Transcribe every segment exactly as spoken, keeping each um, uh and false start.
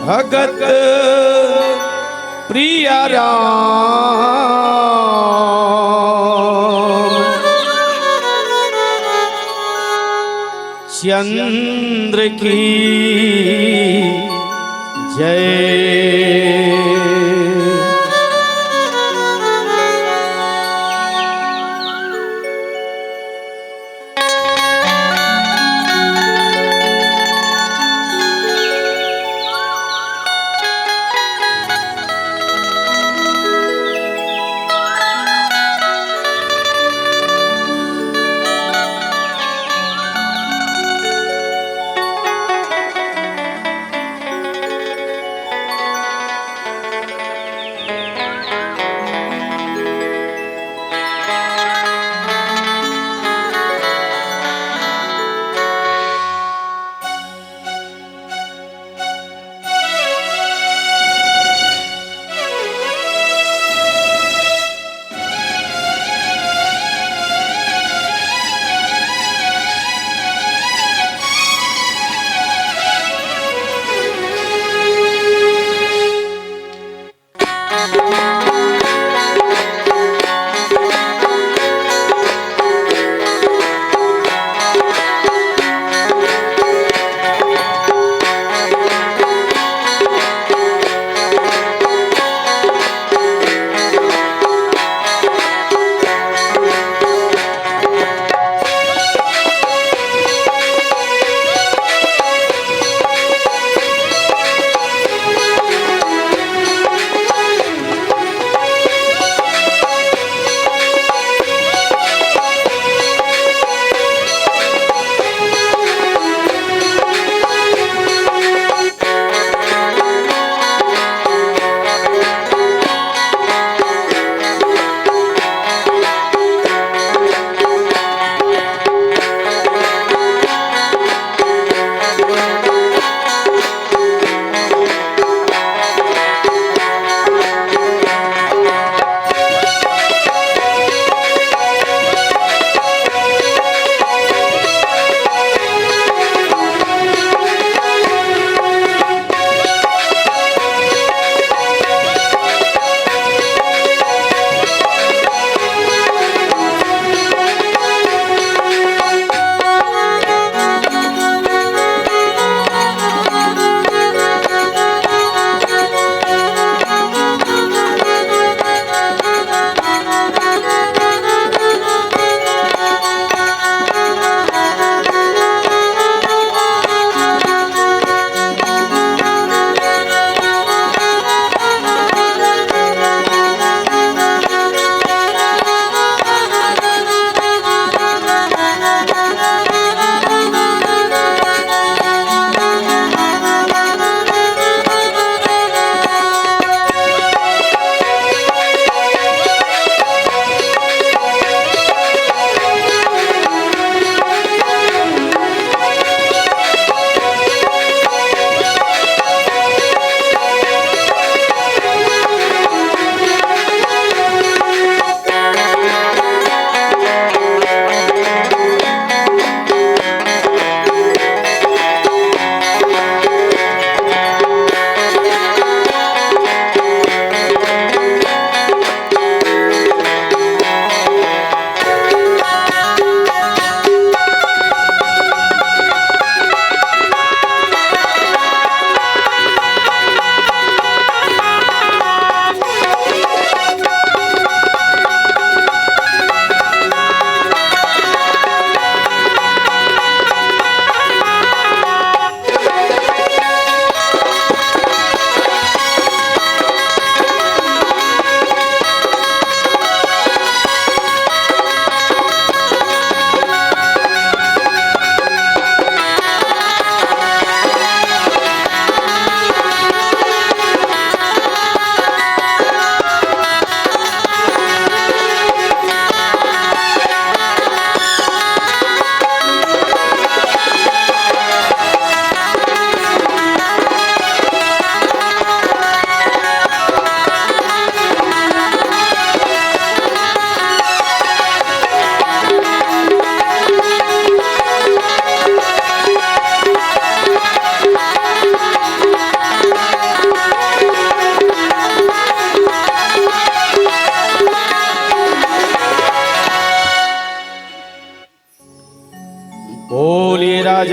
भगत प्रिया राम चंद्र की जय।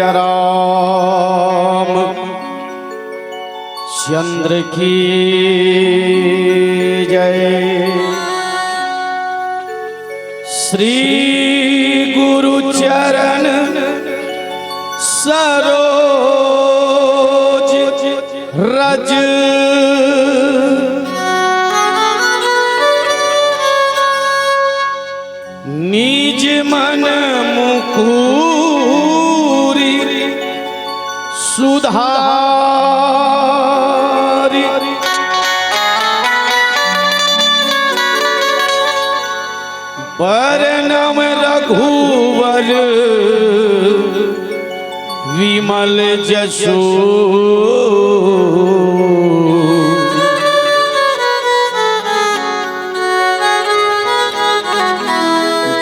राम चंद्र की जय। श्री गुरु चरण सरोज रज निज मन मुकुरी सुधारी। बरनम रघुवर विमल जसु।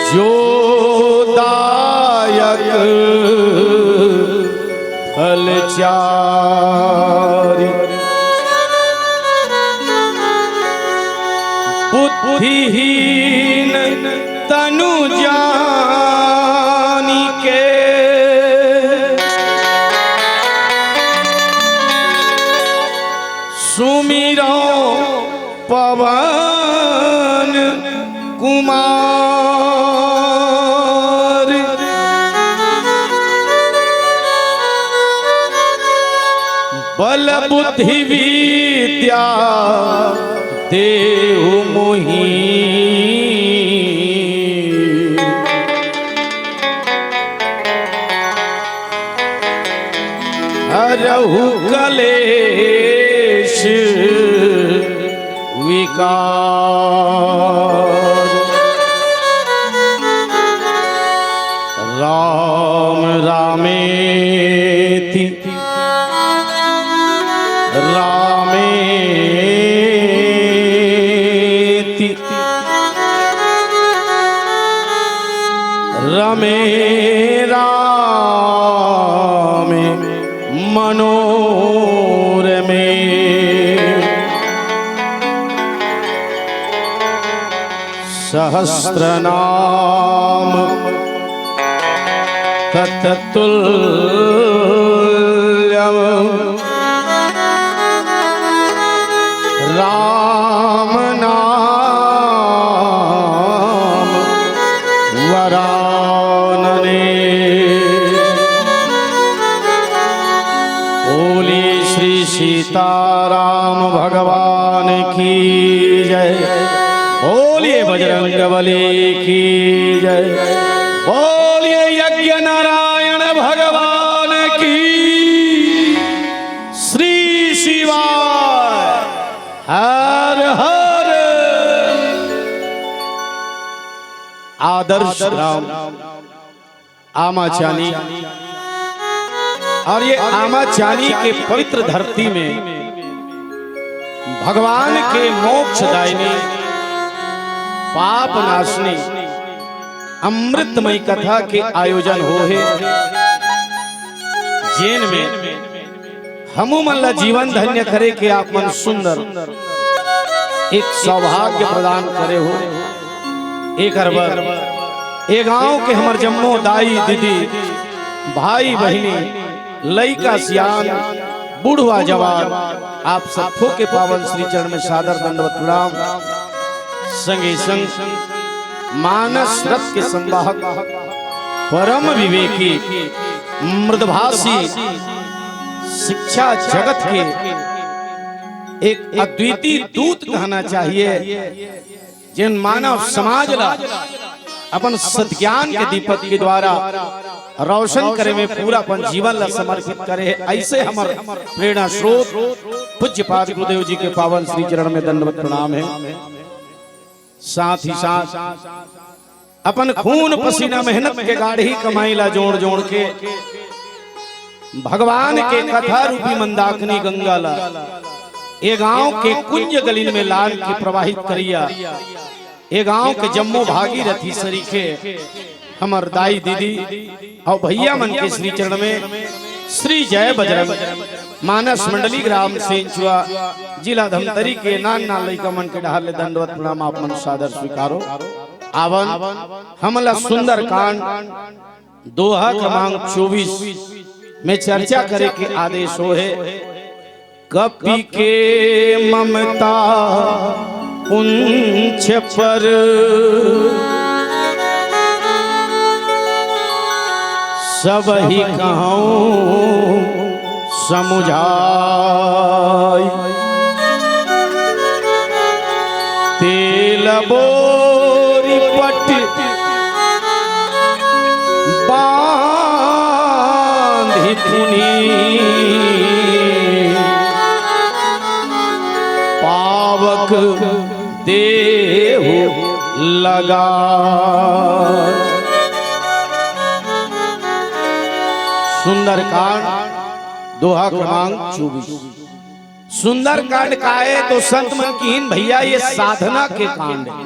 जो दायक फल चारि। बुद्धिहीन तनु जानिके सुमिरौं पवन कुमार। बल बुद्धि विद्या देहु मोहि। हरहु कलेश विकार। राम रामेति रामेति रमे रामे मनोरमे। सहस्रनाम तत्तुल्यम राम नाम वरानने। बोलिए श्री सीताराम भगवान की जय। बोलिए बजरंग बली की जय। बोलिए यज्ञ नारायण भगवान की। श्री शिवाय। हर हर। आदर्श ग्राम आमाचानी। और ये आमाचानी के पवित्र धरती में भगवान के मोक्षदायिनी, पाप नाशनी, अमृतमयी कथा के आयोजन होहे, जेन में हमू मन ला जीवन धन्य करे के आप मन सुंदर एक सौभाग्य प्रदान करे हो। एकर बर ए गांव के हमर जम्मो दाई दीदी, भाई बहिनी, लइका सियान, बुढ़वा जवान, आप सबको के पावन श्री चरण में सादर दंडवत प्रणाम। संगे संग मानस रथ के संवाहक, परम विवेकी, मृदभाषी, शिक्षा जगत के एक अद्वितीय दूत कहना चाहिए, जिन मानव समाज ला अपन सज्ञान के दीपक के द्वारा रोशन करे में पूरा अपन जीवन ला समर्पित करे हे। ऐसे हमर प्रेरणा स्रोत पूज्यपाद गुरुदेव जी के पावन श्री चरण में दंडवत प्रणाम हे। साथ ही साथ अपन खून पसीना मेहनत के गाढ़ी कमाई ला जोड़ जोड़ के भगवान के कथा रूपी मंदाकिनी गंगा ला ए गांव के कुंज गलिन में लान के प्रवाहित करिया, ए गांव के जम्मो भागीरथी सरीखे हमर दाई दीदी अउ भैया मन के श्री चरण में श्री जय बजरंग मानस मंडली ग्राम सेंचुआ जिला धमतरी के नान नान लइका मन के डहार ले दंडवत प्रणाम आप मन सादर स्वीकारो। आवन हमला सुंदर कांड दोहा क्रमांक चौबीस में चर्चा करे के आदेश होहे। कपि के ममता उंच पर, सबहि कहउँ समुझाई। तेल बोरि पट बाँधि पुनि, पावक देहु लगा। सुंदरकांड, दोहा क्रमांक चौबीस। सुंदरकांड का हे तो संत मन किहिन, भैया, ये साधना के कांड हे।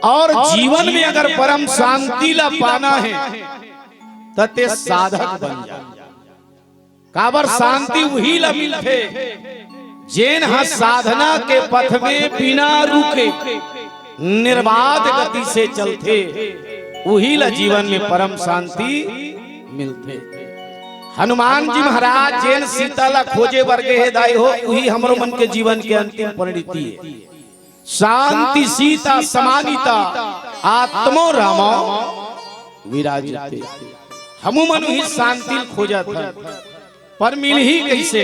अउ जीवन में अगर परम शांति ला पाना हे, त तें साधक बन जा। काबर शांति उही ला मिलथे, जेन ह साधना के पथ में बिना रुके निर्बाध गति से चलथे, उही ला जीवन में परम शांति मिलथे। हनुमान जी महाराज जेन सीता ला खोजे बर गे हे दाई हो, उही हमरो मन के जीवन के अंतिम परिणति हे। शांति सीता समानीता, आत्मो रामो विराजिते। हमू मन उही शांति ल खोजत हन, पर मिलही कइसे?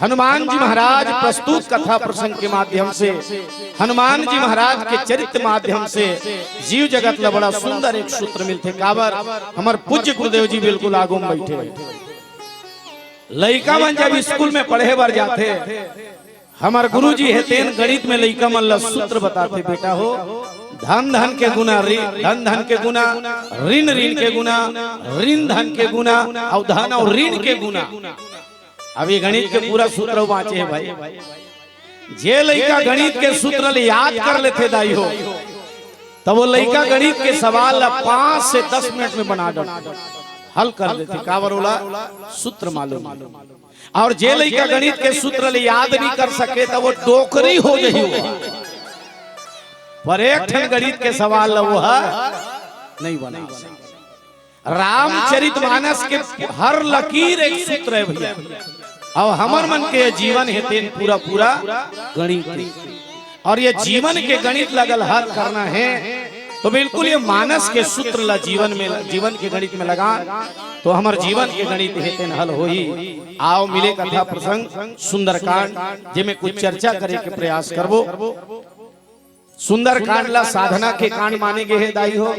हनुमान जी महाराज प्रस्तुत कथा प्रसंग के माध्यम से, हनुमान जी महाराज के चरित्र माध्यम से जीव जगत ला बड़ा सुंदर एक सूत्र मिलथे। काबर? हमर पूज्य गुरुदेव जी बिल्कुल आगू में बइठे हे। लइका मन जब स्कूल में पढ़े बर जाथे, हमर गुरुजी हे तेन गणित में लइका मन ला सूत्र बताथे, बेटा हो, धन धन के गुना ऋ-, धन धन के गुना, ऋण ऋण के गुना, ऋण धन के गुना, अउ धन अउ ऋण के गुना। अब ये गणित के पूरा सूत्र बाँचे हे भाई। जे लइका गणित के सूत्र ल याद कर लेथे दाई हो, तब वो लइका गणित के सवाल ला पाँच से दस मिनट में बना डरथे, हल कर देथे। काबर? ओला सूत्र मालूम हे। अउ जे लइका गणित के सूत्र ल याद नइ कर सके, त वो डोकरी हो जही। वो पर एक ठन गणित के सवाल ल वो ह नइ बना सके। रामचरितमानस के हर लकीर एक सूत्र हे भैया। अउ हमर मन के जीवन हे तेन पूरा पूरा गणित हे। अउ ये जीवन के गणित ल अगर हल करना हे तो बिल्कुल ये मानस के सूत्र ला जीवन में, जीवन के गणित में लगा तो हमर जीवन के गणित हे तेन हल होही। आओ मिले कथा प्रसंग सुंदरकांड, जेमे कुछ चर्चा करे के प्रयास करबो। सुंदरकांड ला साधना के कांड माने गे हे दाई हो।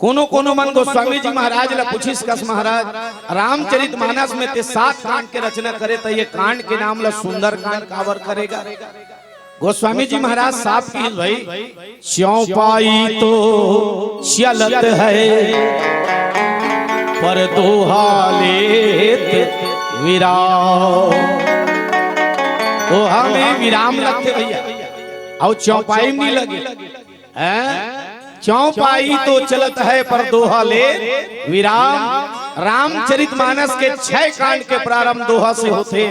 कोनो कोनो मन गोस्वामी जी महाराज ला पूछिस कस, महाराज, रामचरित मानस में तें सात कांड के रचना करे, त ये कांड के नाम ला सुंदरकांड काबर करे गा? गोस्वामी जी महाराज साफ किहिस, भाई, चौपाई तो चलत है, पर दोहा लेत विराम। दोहा में विराम लगथे भैया, अउ चौपाई में नइ लगे। हैं? चौपाई तो चलत है, पर दोहा लेत विराम। रामचरित मानस के छह कांड के प्रारंभ दोहा से होथे,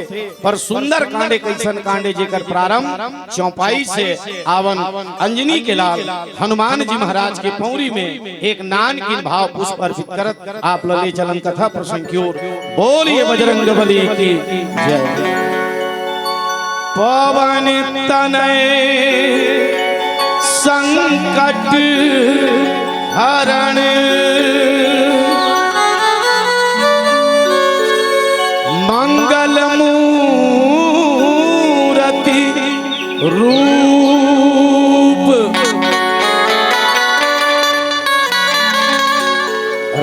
पर सुंदर कांड एक अइसन कांड हे, जेकर प्रारंभ चौपाई से। आवन अंजनी के लाल हनुमान जी महाराज के पौरी में एक नानकिन भाव पुष्प अर्पित करत आप ल ले चलन कथा प्रसंग की ओर। बोलिए बजरंग बली की जय। पवन तनय संकट हरण, मंगल मूरति रूप।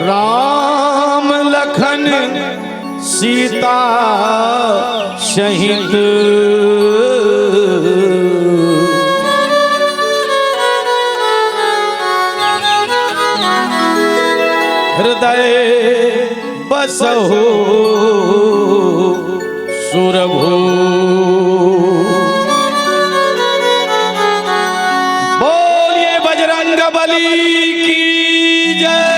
राम लखन सीता सहित। हृदय बसहु सुरभू। बोलिए बजरंग बली की जय।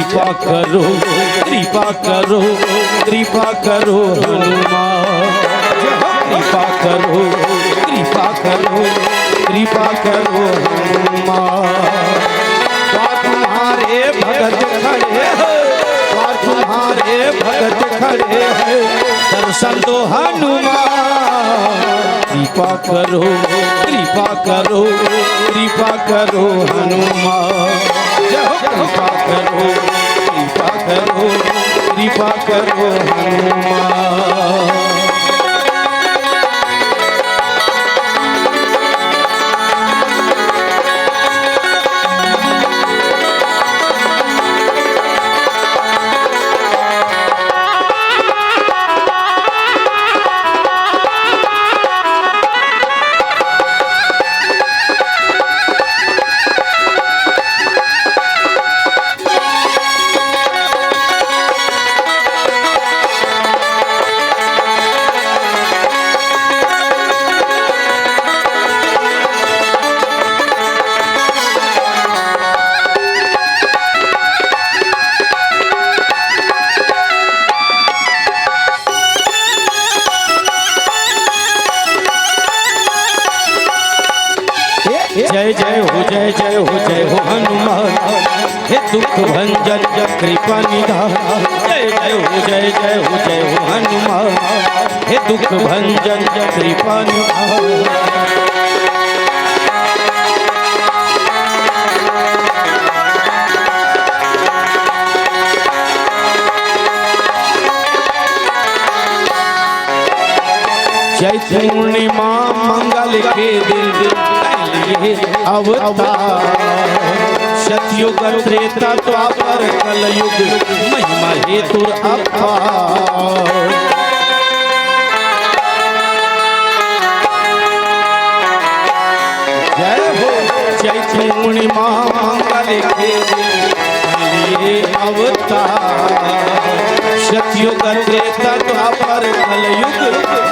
कृपा करो, कृपा करो, कृपा करो हनुमान। कृपा करो, कृपा करो, कृपा करो हनुमान। द्वार तुम्हारे भगत खड़े हैं, द्वार तुम्हारे भगत खड़े हैं, दर्शन दो हनुमान। कृपा करो, कृपा करो, कृपा करो हनुमान। जय हो, कृपा करो, कृपा करो, कृपा करो हनुमान। जय जय हो, जय जय हो, जय हो हनुमान, हे दुख भंजन कृपा निधान। जय जय हो, जय जय हो, जय हो हनुमान, हे दुख भंजन कृपा निधान। चैत पूर्णिमा मंगल के दिन लिए अवतार। सतयुग त्रेता द्वापर कलयुग महिमा हेतु अपार। जय हो। चैत पूर्णिमा मंगल के लिए अवतार। सतयुग त्रेता द्वापर कलयुग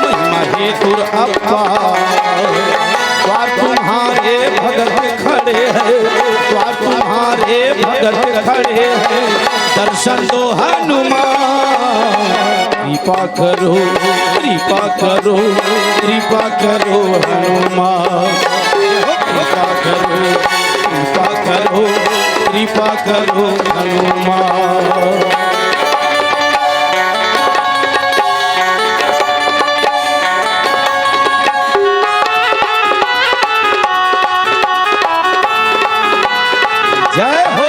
महिमा हेतु अपार। द्वार तुम्हारे भगत खड़े हैं, द्वार तुम्हारे भगत खड़े हैं, दर्शन दो हनुमान। कृपा करो, कृपा करो, कृपा करो हनुमान। कृपा करो, कृपा करो, कृपा करो हनुमान। जय हो।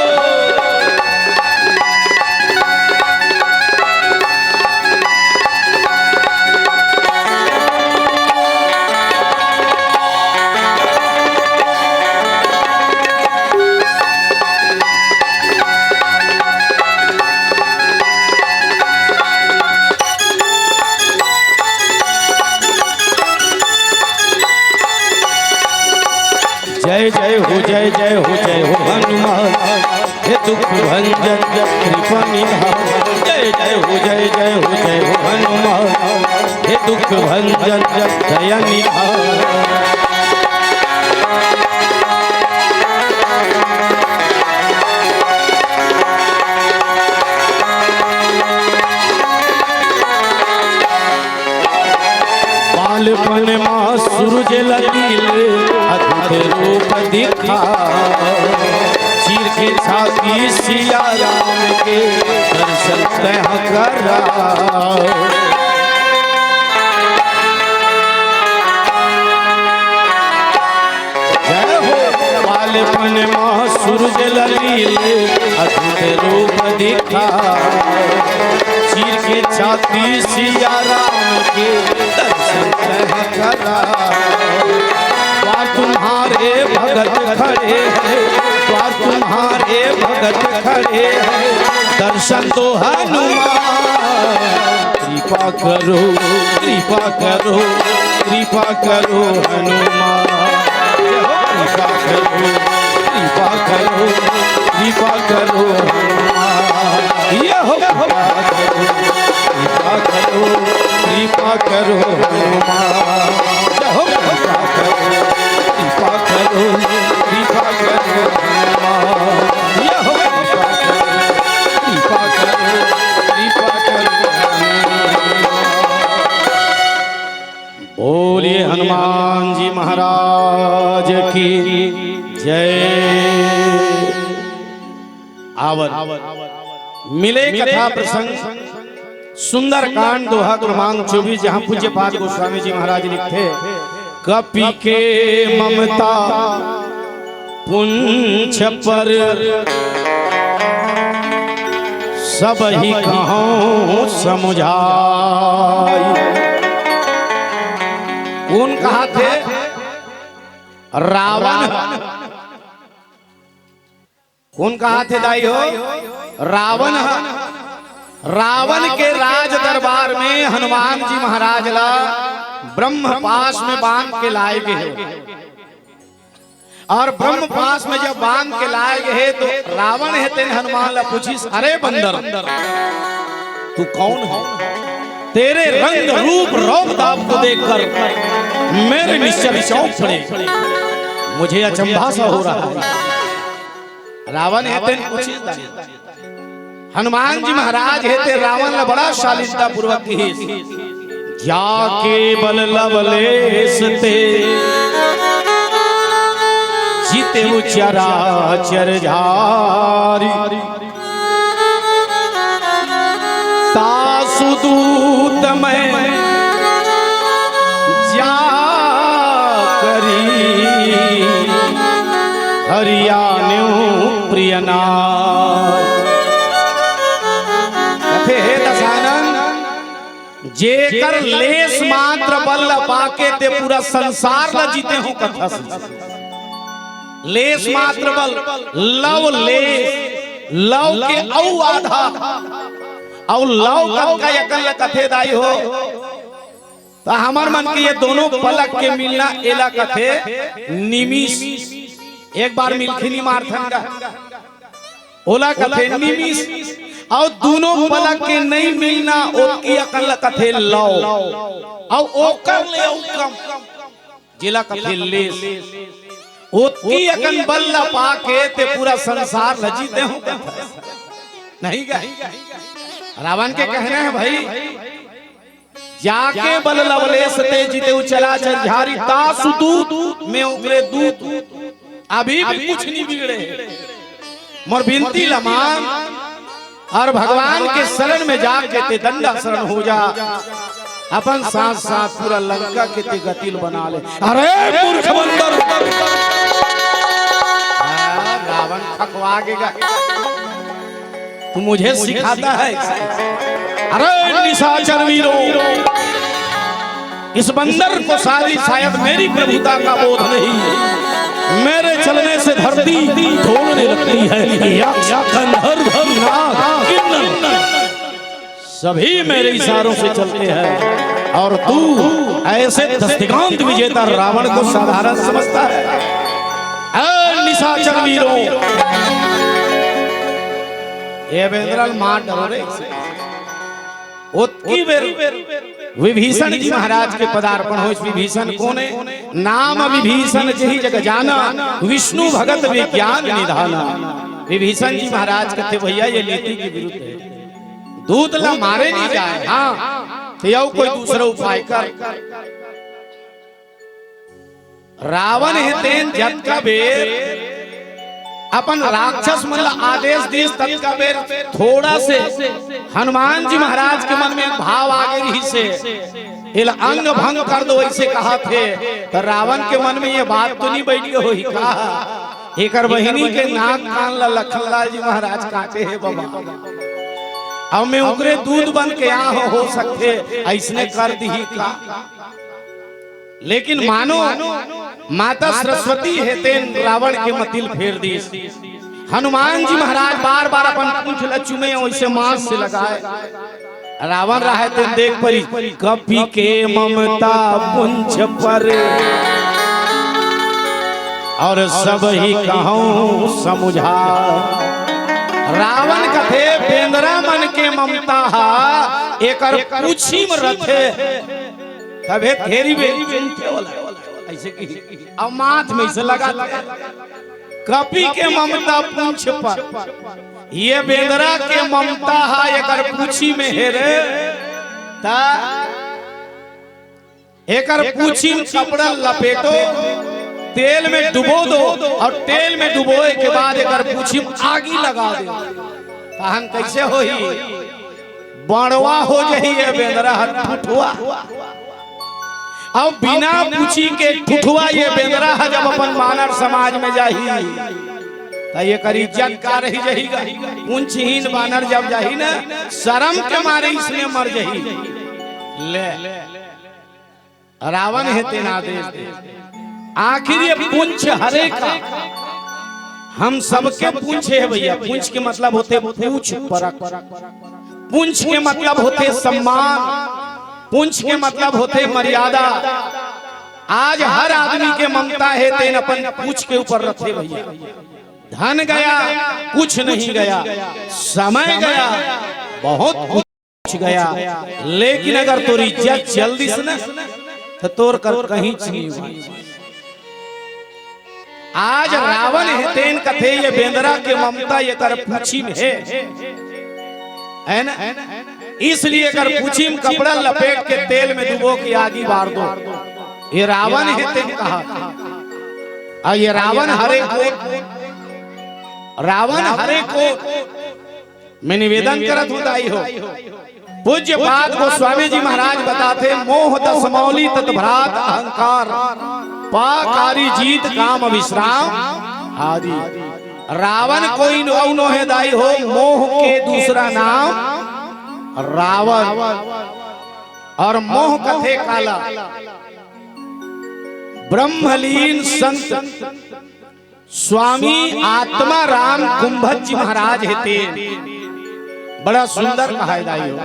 जय जय हो, जय जय हो, जय हो हनुमान, हे दुख भंजन कृपा निधान। जय जय हो, जय जय हो, जय हो हनुमान, हे दुख भंजन दया निधान। बालपन मा सूरज ल लील अद्भुत रूप दिखा। चीर के छाती सिया राम के दर्शन तैं करा। जय हो। बालपन मा सूरज ल लील अद्भुत रूप दिखा। चीर के छाती सिया राम के दर्शन तैं करा। द्वार तुम्हारे भगत खड़े हैं, द्वार तुम्हारे भगत खड़े हैं, दर्शन दो हनुमान। कृपा करो, कृपा करो, कृपा करो हनुमान। कृपा करो, कृपा करो, कृपा करो हनुमान। ये हो कृपा करो, कृपा करो, कृपा करो हनुमान। जय हो कृपा करो, कृपा करो, कृपा करो हनुमान। ये हो कृपा करो, आवत मिले कथा प्रसंग सुंदरकांड दोहा क्रमांक चौबीस, जहां पूज्यपाद गोस्वामी जी महाराज लिखथे, कपि के ममता पुंछ पर, सब ही कहूँ समुझाई। कोन कहाथे? रावण। कोन कहाथे दाई हो? रावण ह। रावण के राज दरबार में हनुमान जी महाराज ला ब्रह्म पाश में बांध के लाए गे हे। अउ ब्रह्म पाश में जब बांध के लाए गे हे, तो रावण हे तेन हनुमान ला पूछिस, "अरे बंदर, तू कौन है? तेरे रंग रूप रौब दाब को देखकर मेरे निश्चल चौंक पड़े। मुझे अचंभा सा हो रहा है।" रावण हे तेन पूछिस दाई। हनुमान जी महाराज हे ते रावण ला बड़ा शालीनता पूर्वक किहिस, "जाके बल लवलेस ते, जितेउ चराचर झारी। तासु दूत मैं जा करी, हरि आनेउ प्रिय नारी।" कथे, हे दशानन, जेकर लेस मात्र बल ल पाके ते पूरा संसार ल जीते हो कथस। लेस मात्र बल, लव लेस, लव के अउ आधा, अउ लव कतका एकन ल कथे दाई हो? त हमर मन के ये दोनों पलक के मिलना, एला कथे निमिष। एक बार मिलखिनी मारथन गा, ओला कथे निमिष। अउ दूनों पलक के नइ मिलना, ओतकी अकन ल कथे लव। अउ ओकर ले अउ कम, जेला कथे लेस। ओतकी अकन बल ल पाके ते पूरा संसार ल जीते हो कथे। नहीं गा? रावण के कहना है भाई, जाके बल लवलेस ते जितेउ चराचर झारी, तासु दूत, मैं ओकरे दूत, अभी भी कुछ नहीं बिगड़े। मोर बिनती ल मान अउ भगवान के शरण में जाके ते दंडाशरण हो जा, अपन साथ साथ पूरा लंका के ते गति ल बना ले। अरे मूर्ख बंदर, रावण खकवा गे गा। तू मुझे सिखाता है? अरे निशाचर वीरों, इस बंदर को सारी शायद मेरी प्रभुता का बोध नहीं। मेरे चलने से धरती डोलने लगती है। यक्ष, गंधर्व, नाग, किन्नर, सभी मेरे इशारों से चलते हैं। और तू ऐसे दस्तकांत विजेता रावण को साधारण समझता है? ए निशाचर वीरों, ये बेंदरा ल मार डरो रे। ओतकी बेर विभीषण जी महाराज के पदार्पण होइस। विभीषण कोन हे? नाम विभीषण जेहि जग जाना, विष्णु भगत विज्ञान निधाना। विभीषण जी महाराज कथे, भैया, ये नीति के विरुद्ध है, दूत ला मारे नहीं जाए। हाँ, ते अउ कोई दूसरा उपाय कर। रावण हे तेन जतका बेर अपन राक्षस मन ला आदेश दिस, ततका बेर थोड़ा से हनुमान जी महाराज के मन में भाव आगे रहिसे, एला अंग भंग कर दो, अइसे कहाथे। त रावण के मन में ये बात तो नहीं बैठ गे होही का? एकर बहिनी के नाक कान ला लखनलाल जी महाराज काटे हे बाबा, अउ मैं ओकरे दूत बन के आ हो, हो सकथे अइसने कर दिही का? लेकिन मानो माता सरस्वती हे तेन रावण के मति ल फेर दिस। हनुमान जी महाराज बार बार अपन पूंछ ल चूमे, ओइसे मांस से लगाए। रावण राहय तेन देख परिस, कपि के ममता पुंछ पर, अउ सब ही कहूँ समुझाय। रावण कथे, बेंदरा मन के ममता हा एकर पूछी म रथे। तभे तेरी बेरी चिंते वाला। अइसे कि अब माथ में से लगा, कपि के ममता पूंछ पर, ये बेंदरा के ममता हा एकर पूछी में हे रे। ता एकर पूछी में कपड़ा लपेटो, तेल में डुबो दो और तेल में डुबोए के बाद एकर पूछी में आगी लगा दे। तहन कैसे होही? बड़वा हो जही ये बेंदरा ह ठुठुआ। अब बिना पूछी के ठुठुआ ये बेंदरा ह जब अपन बानर समाज में जाही, त एकर इज्जत का रही जही गा? पूंछहीन बानर जब जाही ना, शर्म के मारे इसने मर जही। ले, रावण हे तेन आदेश दे। आखिर ये पूंछ हरे का, हम सबके पूंछ हे भैया। पूंछ के मतलब होथे पूछ परख, पूंछ के मतलब होथे सम्मान, पूंछ के मतलब होथे मर्यादा। आज हर आदमी के ममता हे तेन अपन पूंछ के ऊपर रखे भैया। धन गया, कुछ नहीं गया, समय गया, बहुत कुछ गया, लेकिन अगर तोर इज्जत चल दिस ना, त तोर कर कहीं चीज नहीं हुआ। आज रावण हे तेन कथे ये बेंदरा के ममता ये कर पूछी में हे, है ना? इसलिए कर पूछी में कपड़ा लपेट के तेल में डुबो के आगी बार दो। ये रावण हे तेन कहा। और ये रावण हरे को, रावण हरे को मैं निवेदन करत हूँ दाई हो। पूज्य पाद गोस्वामी जी महाराज बताथे, मोह दसमौली तत भ्रात अहंकार, पा कारी जीत काम विश्राम आदि। रावण कोई नो, नो हे दाई हो, मोह के दूसरा नाम रावण। और मोह कथे काला, ब्रह्मलीन संत स्वामी आत्मा राम कुंभज जी महाराज हे तेन। बड़ा सुंदर कहा हे दाई हो।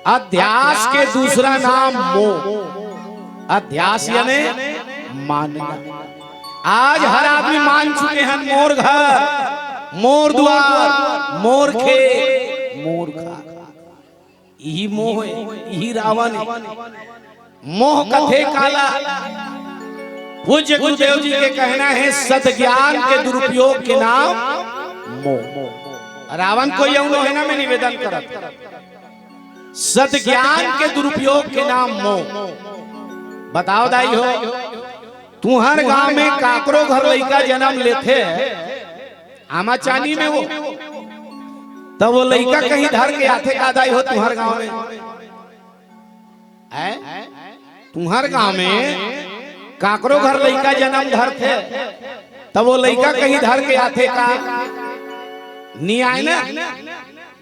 अध्यास के दूसरा नाम मोह। अध्यास याने मानना। आज हर आदमी मान चुके हैं, मोर घर, मोर द्वार, मोर खेत, मोर खार। इही मोह हे, इही रावण हे। मोह कथे काला। पूज्य गुरुदेव जी के कहना हे, सत ज्ञान के दुरुपयोग के नाम मोह। रावण कोई अउ नो हे ना, मैं निवेदन करत। सत ज्ञान के दुरुपयोग के नाम मोह। बताओ दाई हो, तुंहर गांव में काकरो घर लइका जन्म लेथे, आमा चानी में वो, तब वो लइका कहीं धर के आथे का दाई हो तुंहर गांव में? हैं? तुंहर गांव में काकरो घर लइका जन्म धरथे, तब वो लइका कहीं धर के आथे का? नी आय ना।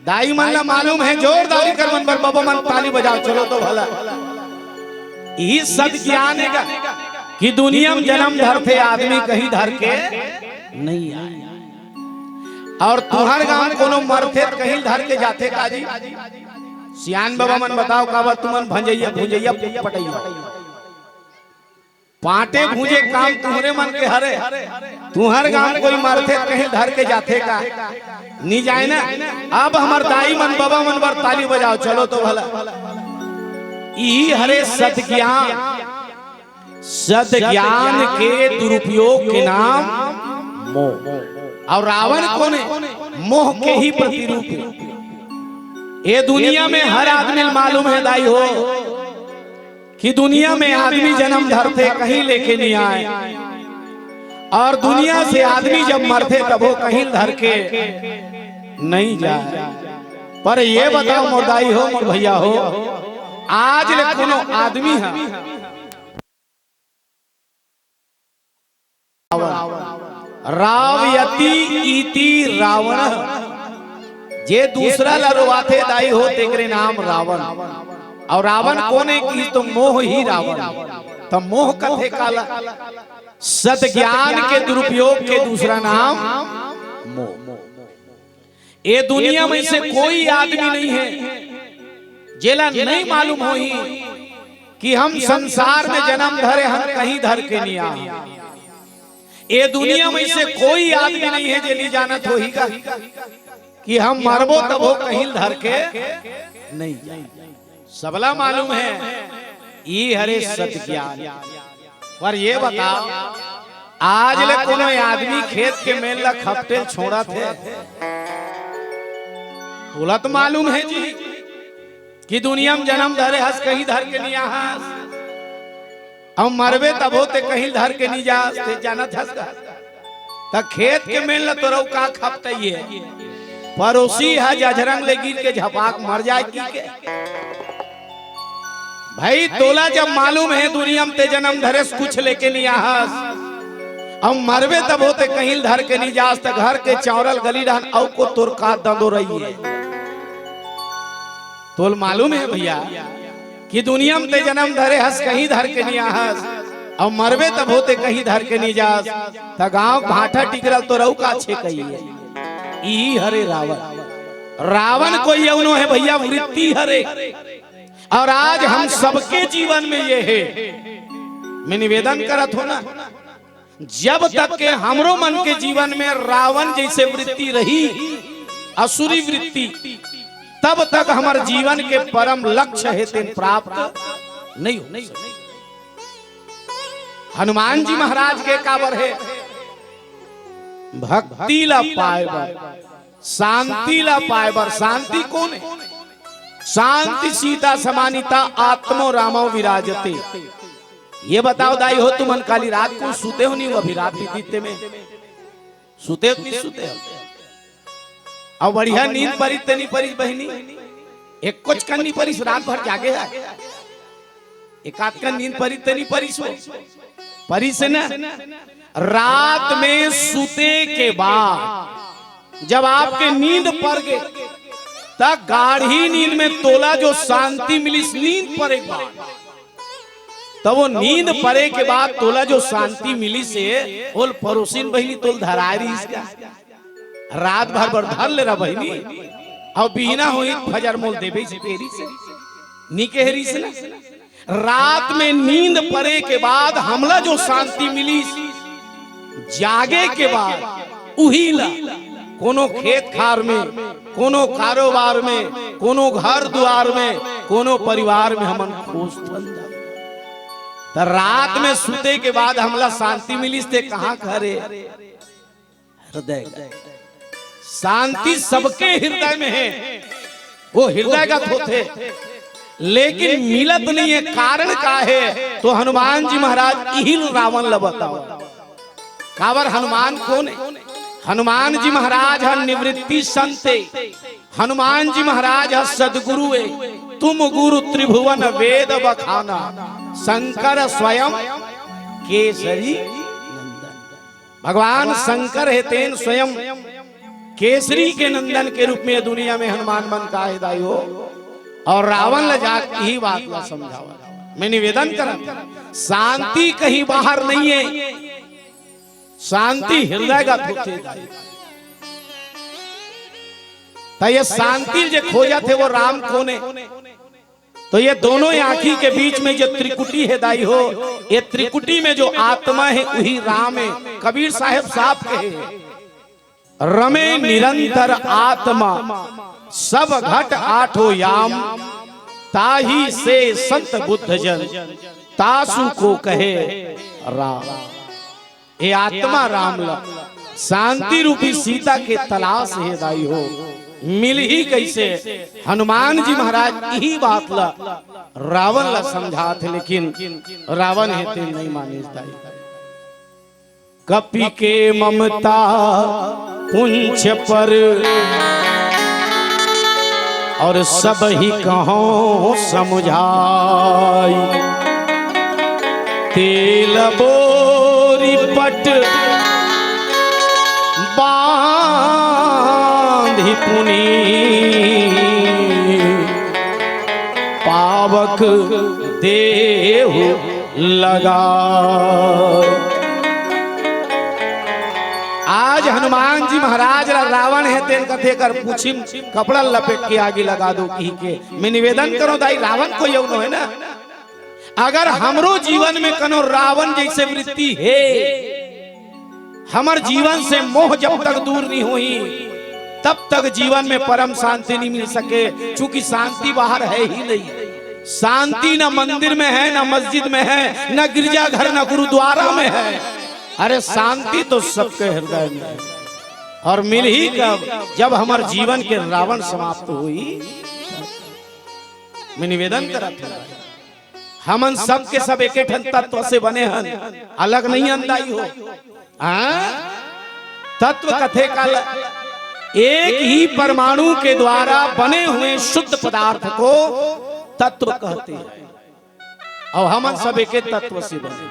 दाई मन ला मालूम हे, जोरदारी कर मन बर, बबा मन ताली बजाओ, चलो तो भला। इही सत ज्ञान हे का कि दुनिया में जन्म धरथे आदमी कहीं धर के नहीं आय। और तुंहर गांव कोनो मरथे त कहीं धर के जाथे का जी? सियान बबा मन बताओ, काबर तुमन भंजैया भुंजैया पटैया? पांटे भूंजे काम तुंहरे मन के हरे। तुंहर गांव कोई मरथे त कहीं धर के जाथे का? नी जाय ना। अब हमर दाई मन बबा मन बर ताली बजाओ, चलो तो भला। इही हरे सत ज्ञान। सत ज्ञान के दुरुपयोग के नाम मोह। और रावण कोन हे? मोह के ही प्रतिरूप हे। ये दुनिया में हर आदमी ल मालूम हे दाई हो कि दुनिया में आदमी जन्म धरथे, कहीं लेके नहीं आय, और दुनिया से आदमी जब मरथे तब वो कहीं धर के नहीं जाय। पर ये बताओ मोर दाई हो, मोर भैया हो, आज ले कोनो आदमी ह रावयति इति रावण, जे दूसरा ला रोवाथे दाई हो, तेकरे नाम रावण। और रावण कोन हे कि तो मोह ही रावण। तो मोह कथे काला, सत ज्ञान के दुरुपयोग के दूसरा नाम मोह। ये दुनिया में से कोई आदमी नहीं है जेला नहीं मालूम होही कि हम संसार में जन्म धरे हन, कहीं धर के नहीं आ। ये दुनिया में से कोई आदमी नहीं है जे नहीं जानत होही का कि हम मरबो तब वो कहीं धर के नहीं जाए। सबला मालूम है, ई हरे सत ज्ञान। पर ये बताओ, आज ले कोनो आदमी खेत के मेल ला खपटेल छोड़त हे? बोला तो मालूम है जी कि दुनिया में जन्म धरे हस, कहीं धर के नहीं आहस। अउ मरबे तभो ते कहीं धर के नी जास, ते जानत हस का? त खेत के मेन ल तोरऊ का खपतइए? परोसी ह जझरंग ले गिर के झपाक मर जाय की के। भई तोला जब मालूम हे दुनिया म ते जनम धरेस कुछ लेके नी आहस, अउ मरबे तभो ते कहीं धर के नी जास, त घर के चौरल गली डहन अउ को तोर का दंदो रही हे। तोल मालूम हे भइया कि दुनिया म ते जनम धरे हस कहीं धर के नी आहस, अउ मरबे तभो ते कहीं धर के नी जास, त गांव भाठा टिकरल तोरऊ का छेकइए। ई हरे रावण। रावण कोई अउ नो हे भइया, वृत्ति हरे। अउ आज हम सबके जीवन में ये हे, मैं निवेदन करत हों ना, जब तक के हमरो मन के जीवन में रावण जइसे वृत्ति रही, असुरी वृत्ति, तब तक हमर जीवन के परम लक्ष्य हे तेन प्राप्त नहीं हो। हनुमान जी महाराज के काबर हे? भक्ति ला पाय बर, शांति ला पाय बर। शांति कोन हे? शांति सीता समानिता आत्मो रामो विराजते। ये बताओ दाई हो, तुमन काली रात को सुते हो नी हो? अभी रात बीतिस ते में सुते हो नी सुते हो? अउ बढ़िया नींद परिस ते नी परिस बहिनी? एक्कोच कन नी परिस, रात भर जागे हे। एकाध कन नींद परिस ते नी परिस हो? परिस हे ना? रात में सुते के बाद जब आपके नींद पर गे, त गाढ़ी नींद में तोला जो शांति मिलिस नींद परे के बाद, त वो नींद परे के बाद तोला जो शांति मिलिस हे, ओल परोसिन बहिनी तोल धराय रहिस का? रात भर बर धर ले रहा बहिनी, अउ बिहना होही फजर मोल देबे से फेरी से, नी कहे रहिस ना? रात में नींद परे के बाद हमला जो शांति मिलिस, जागे के बाद उही ला कोनो खेत खार में, कोनो कारोबार में, कोनो घर दुआर में, कोनो परिवार में हमन खोजथन। त रात में सुते के बाद हमला शांति मिलिस ते कहाँ के हरे? हृदय। शांति सबके हृदय में हे, वो हृदयगत होथे, लेकिन मिलत नहीं हे। कारण का हे? तो हनुमान जी महाराज इही ल रावण ल बताओ। काबर हनुमान कोन हे? हनुमान जी महाराज ह निवृत्ति संत हे। हनुमान जी महाराज ह सदगुरु हे। तुम गुरु त्रिभुवन वेद बखाना, शंकर स्वयं केसरी नंदन। भगवान शंकर हे तेन स्वयं केसरी के नंदन के रूप में दुनिया में हनुमान मन का हे दाई हो। अउ रावण ल जाके इही बात ला समझावा। मैं निवेदन करत, शांति कहीं बाहर नहीं हे, शांति हृदयगत होथे दाई। त ये शांति जे खोजत हे वो राम कोन हे? तो ये दोनों आंखी के बीच में जो त्रिकुटी हे दाई हो, ये त्रिकुटी में जो आत्मा हे उही राम हे। कबीर साहेब साफ कहे, रमे निरंतर आत्मा सब घट आठो याम, ताहि से संत बुद्ध जन तासु को कहे राम। ए आत्मा राम ला शांति रूपी सीता के तलाश हे दाई हो, मिलही कइसे? हनुमान जी महाराज इही बात ला रावण ला समझात हे, लेकिन रावण हे ते नहीं मानिस दाई। कपि के ममता पुंछ पर, अउ सब ही कहौं समुझाई। तेल बोरी पट बांधि पुनि पावक देहु लगा। आज हनुमान जी महाराज ला रावण हे तेन कथे कर पूछी म कपड़ा लपेट के आगी लगा दो कहि के। मैं निवेदन करों दाई, रावण कोई अउ नो हे ना। अगर हमरो जीवन में कनो रावण जइसे वृत्ति हे, हमर जीवन से मोह जब तक दूर नहीं होही, तब तक जीवन में परम शांति नहीं मिल सके, क्योंकि शांति बाहर हे ही नहीं। शांति न मंदिर में हे, न मस्जिद में हे, न गिरजाघर, न गुरुद्वारा में हे। अरे शांति तो सबके हृदय में हे। अउ मिलही कब? जब हमर जीवन के रावण समाप्त होही। मैं निवेदन करत हों, हमन सब के सब एके ठन तत्व से बने हन, अलग नहीं अन दाई हो। हाँ? तत्व कथे काला, एक ही परमाणु के द्वारा बने हुए शुद्ध पदार्थ को तत्व कहते हैं। और हमन सब एके तत्व से बने।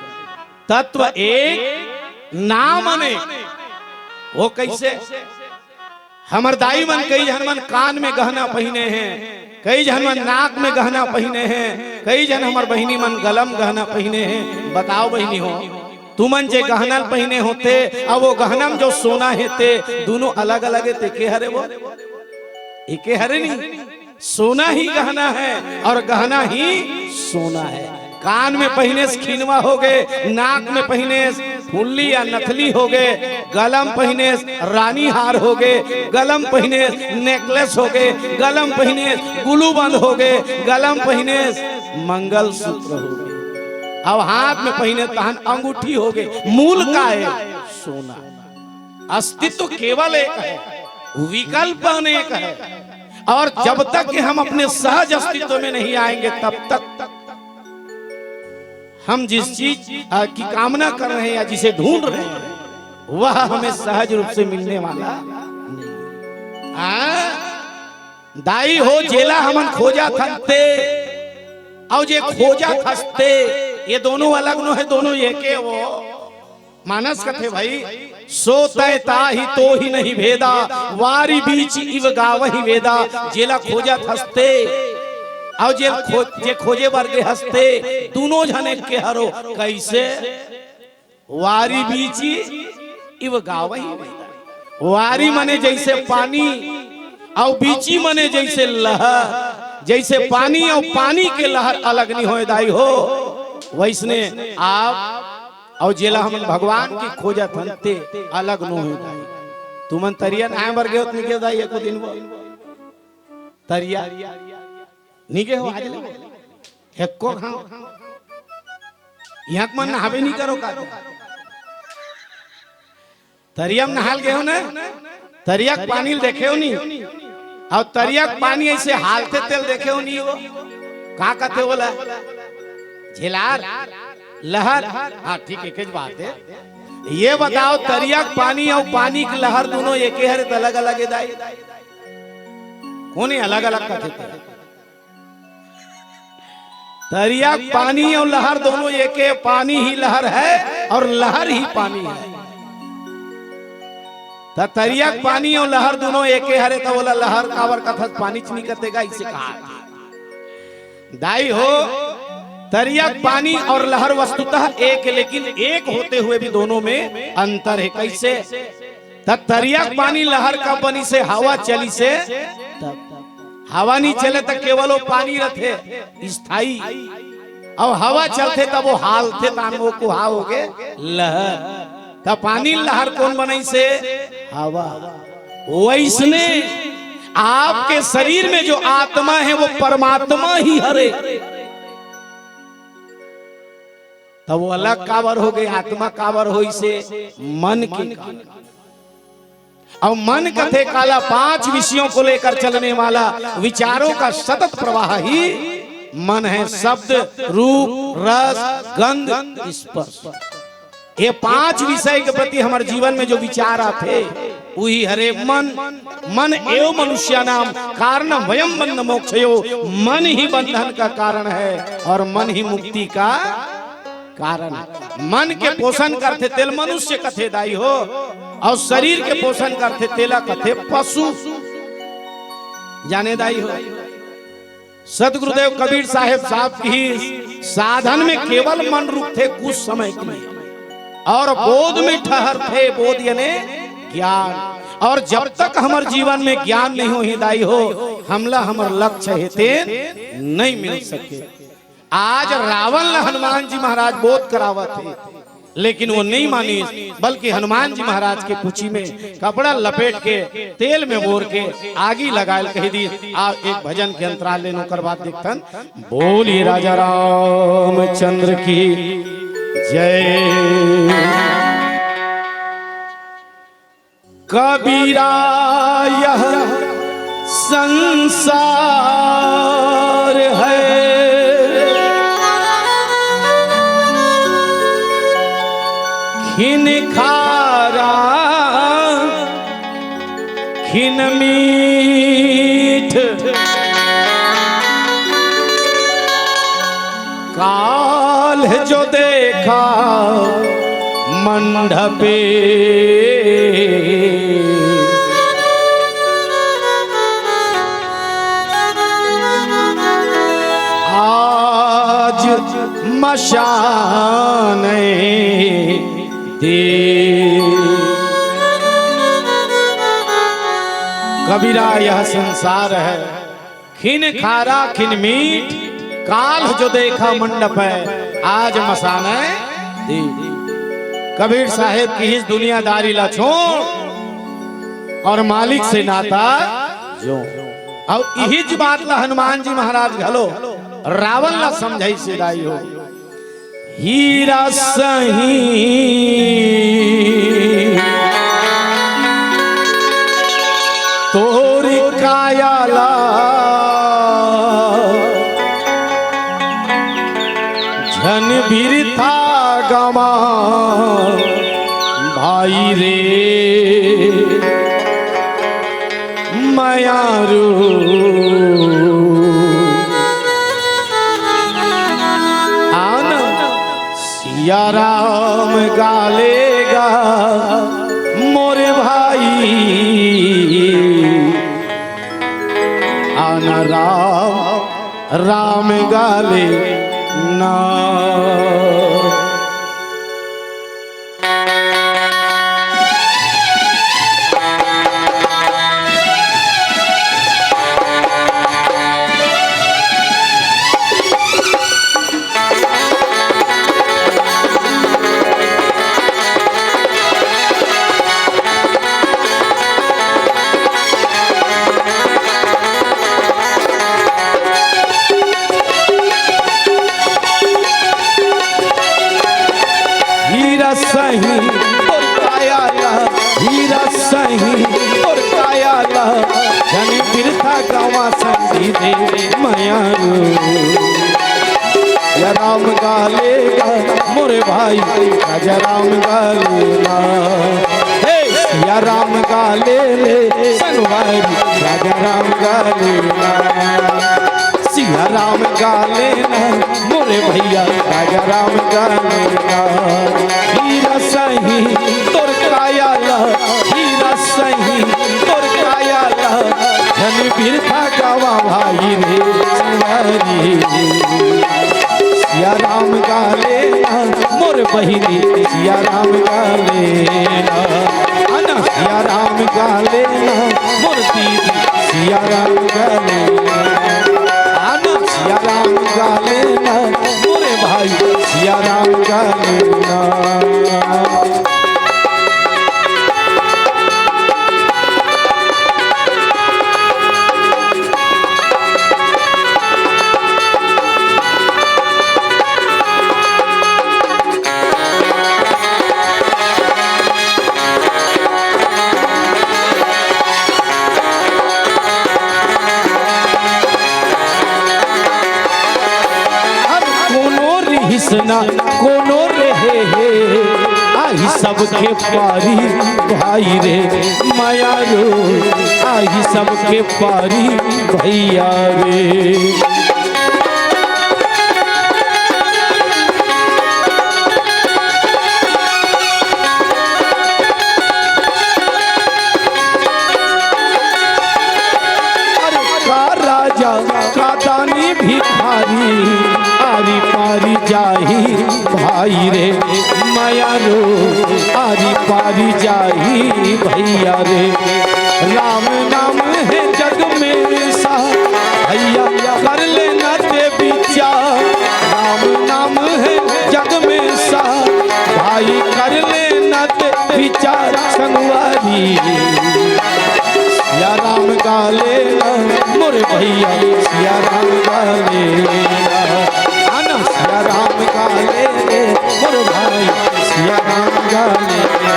तत्व एक, नाम अनेक। वो कैसे? हमर दाई मन, कई झन मन कान में गहना पहिने हैं, कई झन मन नाक में गहना पहिने हैं, कई झन हमर बहिनी मन गलम गहना पहिने हैं। बताओ बहिनी हो, तुमन जे गहना पहिने होते, अब वो गहना में जो सोना हे ते, दोनों अलग अलग हे ते के हरे वो? एके हरे नहीं। सोना ही गहना है और गहना ही सोना है। कान में पहिनेस खिनवा होगे, नाक में पहिनेस फुल्ली या नथली होगे, गलम पहिनेस रानी हार होगे, गलम पहिनेस नेकलेस होगे, गलम पहिनेस गुलूबंद होगे, गलम पहिनेस मंगलसूत्र होगे, अब हाथ में पहिने तहन अंगूठी होगे। मूल का है? सोना। अस्तित्व केवल एक है, विकल्प अनेक है। और जब तक कि हम अपने सहज अस्तित्व में नहीं आएंगे, तब तक हम जिस चीज, अ, की कामना कर रहे हैं या जिसे ढूंढ रहे हैं, वह हमें सहज रूप से मिलने वाला नहीं। हाँ? दाई हो, जेला हमन खोजत हन ते, अउ जे खोजत हस ते, ये दोनों अलग नो है, दोनों एके वो। मानस कथे भाई, सो तय ताहि तोहि नहीं भेदा, वारि बीचि इव गावहि वेदा। जेला खोजत हस ते, अउ जे खो-, जे खोजे बर गे हस ते, दूनों झन एके हरो। कैसे? वारि बीचि इव गावहि वेदा। वारि मने जैसे पानी, अउ बीचि मने जैसे लहर। जैसे पानी अउ पानी के लहर अलग नहीं होय दाई हो, वैसने आप अउ जेला हमन भगवान की खोजत हन ते अलग नो होय दाई। तुमन तरिया नहाय बर गे हो त नहीं गे दाई एको दिन वो? तरिया नहीं गे हो आज ले? एको घांव। इहां के मन नहाबे नहीं करो का? तरिया में नहाल गे हो ना? तरिया के पानी ल देखे हो नहीं? अउ तरिया के पानी ऐसे हालथे तेला देखे हो नहीं वो? का कथे ओला? झेलार? लहर? हाँ, ठीक, एकेच बात है। ये बताओ, तरिया के पानी अउ पानी के लहर दूनों एके हरे त अलग अलग हे दाई? कोन हे अलग अलग कथे ते? तरिया के पानी अउ लहर दूनों एके, पानी ही लहर है अउ लहर ही पानी है। त तरिया के पानी अउ लहर दूनों एके हरे, त ओला लहर काबर कथस, पानी च नहीं कथे गा, इसे कहा। दाई हो, तरिया के पानी अउ लहर वस्तुतः एक है, लेकिन एक होते हुए भी दोनों में अंतर है। कैसे? त तरिया के पानी लहर कब बनिसे? हवा चलिसे तब। हवा नहीं चले त केवल वो पानी रथे स्थायी, अउ हवा चलथे तब वो हालथे, तान वो कुहा होगे लहर। त पानी लहर कोन बनइसे? हवा। वैसने आपके शरीर में जो आत्मा है वो परमात्मा ही हरे। तब वो अलग काबर होगे, आत्मा काबर होइसे? मन के कारण। अउ मन कथे काला, पांच विषयों को लेकर चलने वाला विचारों का सतत प्रवाह ही मन है। शब्द, रूप, रस, गंध, स्पर्श, ये पांच विषय के प्रति हमर जीवन में जो विचार आथे, वही हरे मन। मन एव मनुष्याणाम कारणम वयम बंध मोक्षयो। मन ही बंधन का कारण है अउ मन ही मुक्ति का कारण है। मन के पोषण करथे तेला मनुष्य कथे दाई हो, अउ शरीर के पोषण करथे तेला कथे पशु। जाने दाई हो, सतगुरुदेव कबीर साहेब साफ किहिस, साधन में केवल मन रुकथे कुछ समय के लिए, अउ बोध में ठहरथे, बोध याने ज्ञान। अउ जब तक हमर जीवन में ज्ञान नहीं होही दाई हो, हमला हमर लक्ष्य हे तेन नहीं मिल सके। आज रावण ला हनुमान जी महाराज बोध करावत हे, लेकिन वो नहीं मानिस, बल्कि हनुमान जी महाराज के पूछी में कपड़ा लपेट के, तेल में बोर के आगी लगायल कहि दिस। आ एक भजन के अंतराल लेन, ओकर बाद देखथन। बोलिए राजा रामचंद्र की जय। कबीरा, यह संसार है, किन मीठ काल जो देखा मंडपे, आज मशान दे। कबीरा यह संसार है, खिन खारा खिन मीठ, काल जो देखा मंडप है, आज मसान दे। कबीर साहेब की इस दुनियादारी ला छोड़ और मालिक से नाता जोड़। अउ इहीच बात ला हनुमान जी महाराज घलो रावण ला समझाइस हे दाई हो। हीरा सही तोर काया ला, झन बिरथा गवा भाई रे। मयारू। आन सिया राम गालेगा मोरे भाई, आन राम राम गाले ना। हीरा सही तोर काया ला, हीरा सही तोर काया ला, झन बिरथा गवा संगी रे मयारू। सिया राम गालेगा मोरे भाई, राजा राम गालेगा। हे सिया राम गाले ले संगवारी, राजा राम गालेगा। सिया राम गाले ना मोरे भैया, राजा राम गाले ना। हीरा सही तोर काया ला, हीरा सही तोर काया ला, झन बिरथा गवा भाई रे संगवारी। सिया राम गाले ना मोर बहिनी, सिया राम गाले ना। अन सिया राम गाले ना मोर दीदी, सिया राम गाले ना। आना सिया राम गाले ना, मोरे भाई सिया राम गाले ना। अब कोनो रिहिस ना, कोनो रहे हे, आही सबके पारी भाई रे, मयारू, आही सबके पारी भैया रे। अरे का राजा का दानी भिखारी, आरी पारी जाही भाई रे, मयारू, आरी पारी जाही भैया रे। राम नाम है जग में सा, भैया कर लेना ते विचार। राम नाम है जग में सा, भाई कर लेना ते विचार संगवारी। सिया राम गाले ना मोरे भैया, सिया राम गाले ना। आना सिया राम गाले रे मोरे भाई, सिया राम गाले ना।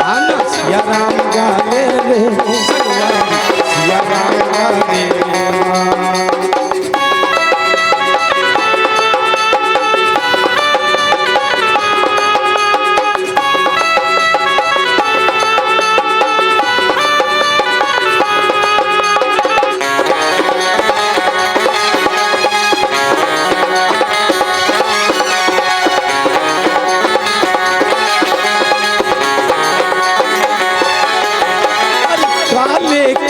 आना सिया राम गाले रे संगवारी, सिया राम गाले ना।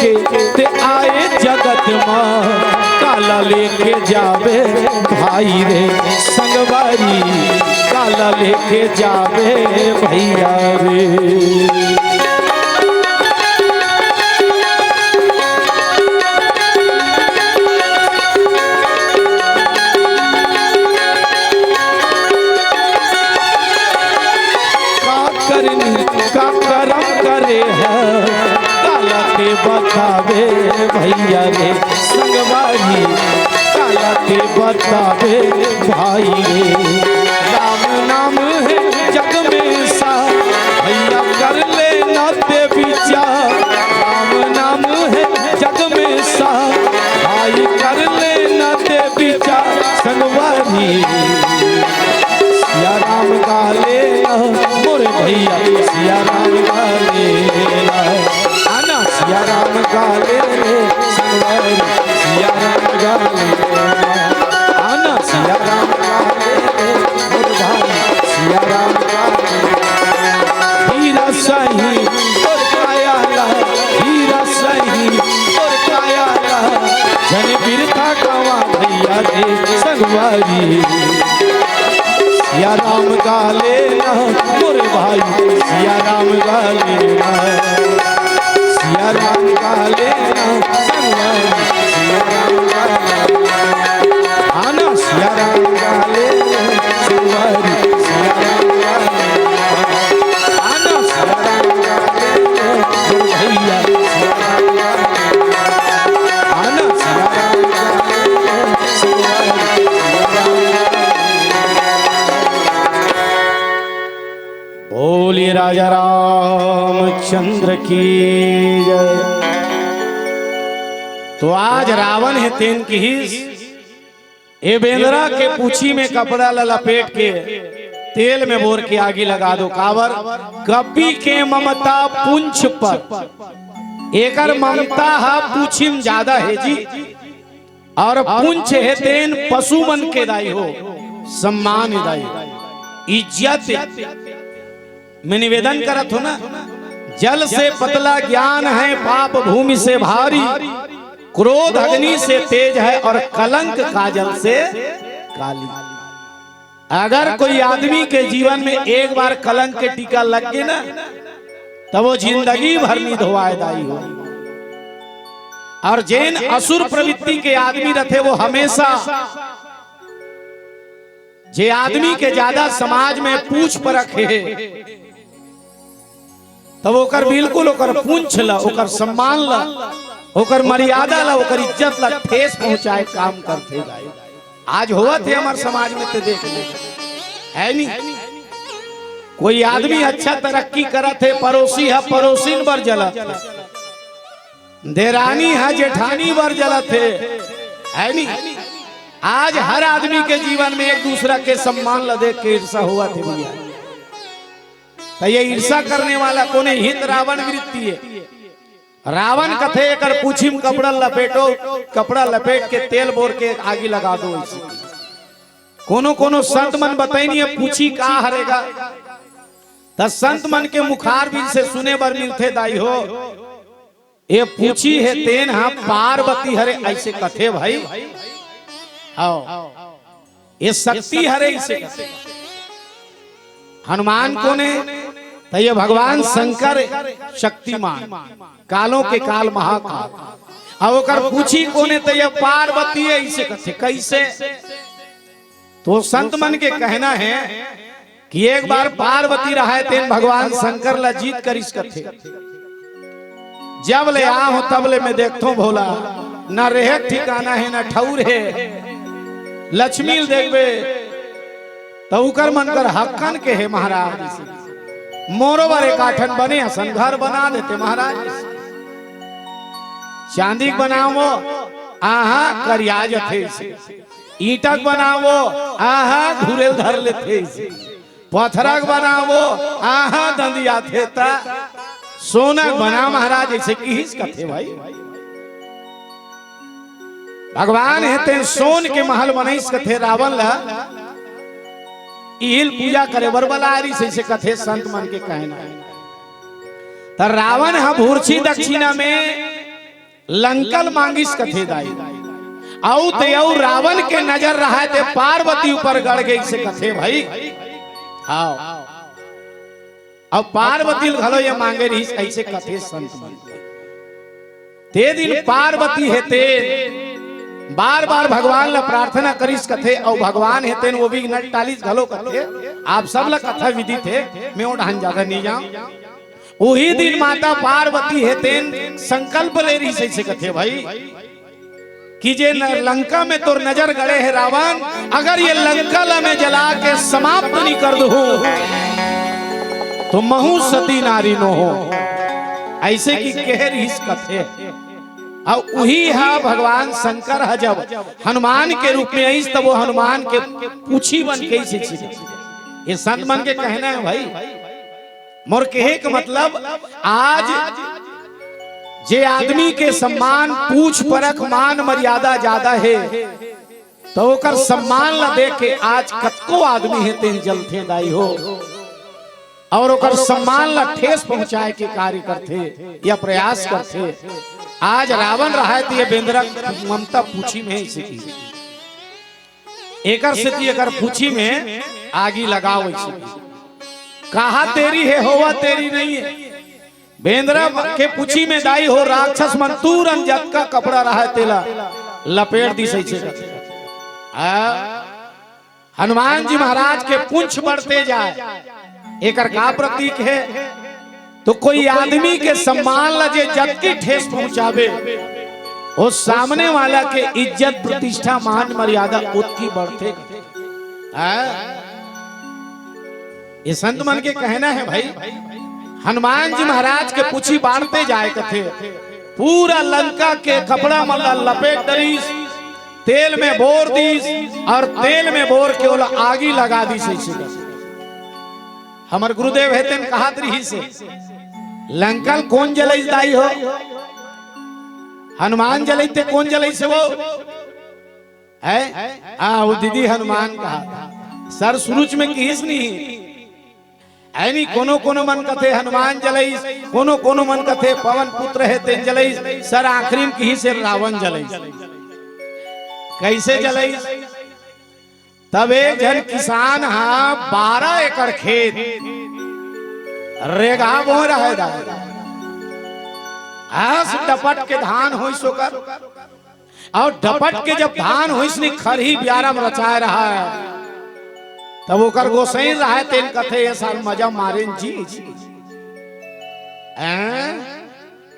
के ते आए जगत मा, काला लेके जाबे भाई रे संगवारी, काला लेके जाबे भैया रे। का करनी का करम करे है, काला के बतावे भैया रे संगवारी, काला के बतावे भाई रे। राम नाम है जग में सा, भैया कर लेना ते विचार। राम नाम है जग में सा, भाई कर लेना ते विचार। संगवारी सिया राम गा लेना मोरे भैया, सिया राम गा लेना। आना सिया राम गा लेना संगवारी, सिया राम गा लेना। आना सिया राम गा लेना मोरे भाई, सिया राम गा लेना। हीरा सही तोर काया ला, हीरा सही तोर काया ला, जन बिरथा गावा भैया रे संगवारी। सिया राम गा लेना मोरे भाई, सिया राम गा लेना, सिया राम गा लेना संगवारी, सिया राम गा लेना। आना सिया राम गा लेना संगवारी, सिया राम गा लेना। आना सिया राम गा लेना मोरे भैया, सिया राम गा लेना। आना सिया राम गा लेना संगवारी, सिया राम गा लेना। बोलिए राजा रामचंद्र की जय। तो आज रावन हे तेन किहिस, ए बेंदरा के पूछी में कपड़ा ला लपेट के तेल में बोर के आगी लगा दो। काबर? कपि के ममता पूंछ पर, एकर ममता हा पूछी में ज्यादा हे जी। अउ पूंछ हे तेन पशु मन के दाई हो, सम्मान दाई, इज्जत। मैं निवेदन करत हों ना, जल से पतला ज्ञान है, पाप भूमि से भारी, क्रोध अग्नि से तेज है और कलंक काजल से काली। अगर कोई आदमी के जीवन में एक बार कलंक के टीका लग गे ना, तब वो जिंदगी भर नी धोवाए दाई हो। अउ जेन असुर प्रवृत्ति के आदमी रथे, वो हमेशा जे आदमी के ज्यादा समाज में पूछ परख हे, तब ओकर बिल्कुल ओकर पूंछ ला, ओकर सम्मान ला, ओकर मर्यादा ला, ओकर इज्जत ला ठेस पहुंचाए काम करथे दाई। आज होवत हे हमर समाज में, ते देख ले, हे नी? कोई आदमी अच्छा तरक्की करत हे, पड़ोसी ह पड़ोसिन बर जलत हे, देरानी ह जेठानी बर जलत हे, हे नी? आज हर आदमी के जीवन में एक दूसरा के सम्मान ला देख के ईर्षा होवत हे भैया। त ये ईर्षा करने वाला कोन हे? इही त रावन वृत्ति हे। रावन कथे, एकर पूछी में कपड़ा लपेटो, कपड़ा लपेट के तेल बोर के आगी लगा दो। अइसे कोनो कोनो संत मन बताइन हे पूछी का हरे गा, त संत मन के मुखारबिंद से सुने बर मिलथे दाई हो। ए पूछी हे तेन ह पार्वती हरे, अइसे कथे भाई। हव, ए शक्ति हरे, अइसे कथे। हनुमान कोन हे? त ये भगवान शंकर शक्तिमान, कालों के काल महाकाल। अउ ओकर पूछी कोन हे? त ये पार्वती हे, अइसे कथे। कइसे? तो संत मन के कहना हे कि एक बार पार्वती रहय तेन भगवान शंकर ला जिद करिस कथे, "जब ले आहों तब ले मैं देखथों भोला, न रेहे ठिकाना हे न ठउर हे, लक्ष्मी ल देखबे त उकर मन कर हक्कन के हे महाराज, मोरो बर एकाठन बने असन घर बना देते महाराज।" चांदी के बनावो, आहा, करिया जथे। ईंटा के बनावो, आहा, घुरेल धर लेथे। पथरा के बनावो, आहा, दंदियाथे। त सोना के बना महाराज, अइसे किहिस कथे भाई। भगवान हे तेन सोन के महल बनइस कथे रावन ला, इही ल पूजा करे बर बलारिस, अइसे कथे संत मन के कहना हे। त रावन ह भुरछी दक्षिणा में लंका ल मांगिस कथे दाई। अउ ते अउ रावण के नजर रहय ते पार्वती ऊपर गड़ गइसे कथे भई। हाव। अउ पार्वती ल घलो ये मांगे रहिस, अइसे कथे संत मन। ते दिन पार्वती हे तेन बार-बार भगवान ल प्रार्थना करिस कथे, अउ भगवान हे तेन वो भी नट टालिस घलो कथे। आप सब ल कथा विदित हे, मैं ओ ढान जादा नइ जांव। उही दिन माता पार्वती हे तेन संकल्प ले रहिस, अइसे कथे भई कि जे न-, लंका में तोर नजर गड़े हे रावण, अगर ये लंका ला मैं जला के समाप्त नइ कर दूं, तो महूं सती नारी नोहंव। अइसे कि कहे रहिस कथे। अउ उही हा भगवान शंकर हा जब हनुमान के रूप में आइस, तब वो हनुमान के पूछी बन के अइसे छिपे। ये संत मन के कहना हे भई। मोर कहे के मतलब, आज जे आदमी के सम्मान, पूछ परख, मान मर्यादा जादा हे, त ओकर सम्मान ल देख के आज कतको आदमी हे तेन जलथे दाई हो, अउ ओकर सम्मान ल ठेस पहुंचाय के कार्य करथे या प्रयास करथे। आज रावण रहय त ये बेंदरा ममता पूछी में अइसे किहिस। एकर सेती एकर पूछी में आगी लगाव अइसे। कहा तेरी है, होवा तेरी नहीं है। बेंदरा के पूछी में दाई हो राक्षस मन तुरंत जतका कपड़ा रहय तेला लपेट दिस अइसे। आ, हनुमान जी महाराज के पूंछ बढ़ते जाय, एकर का प्रतीक हे? तो कोई आदमी के सम्मान ला जे जतकी ठेस पहुंचावे, वो सामने वाला के इज्जत, प्रतिष्ठा, मान, मर्यादा ओतकी बढ़थे। हाँ? ये संत मन के कहना हे भई, हनुमान जी महाराज के पूछी बाढ़ते जाय कथे, पूरा लंका के कपड़ा मन ला लपेट डरिस, तेल में बोर दिस अउ तेल में बोर के ओला आगी लगा दिस अइसे। हमर गुरुदेव हे तेन कहत रहिस हे, लंका ल कोन जलइस दाई हो? हनुमान जलइस ते कोन जलइस हे वो? हैं? आ, वो दीदी हनुमान कहा। सर सुरुच में किहिस नहीं। ऐ नहीं, कोनो कोनो मन कथे हनुमान जलइस, कोनो कोनो मन कथे पवन पुत्र हे तेन जलइस, सर आखिरी में किहिस हे रावण जलइस। कइसे जलइस? तब एक झन किसान हा बारह एकड़ खेत रेगहा बोय रहय दाई। अस डपट के धान होइस ओकर, अउ डपट के जब धान होइस नि खरही बियारा म रचाय रहय, तब ओकर गोसई रहय तेन कथे, "ये साल मजा मारेन जी।" हैं?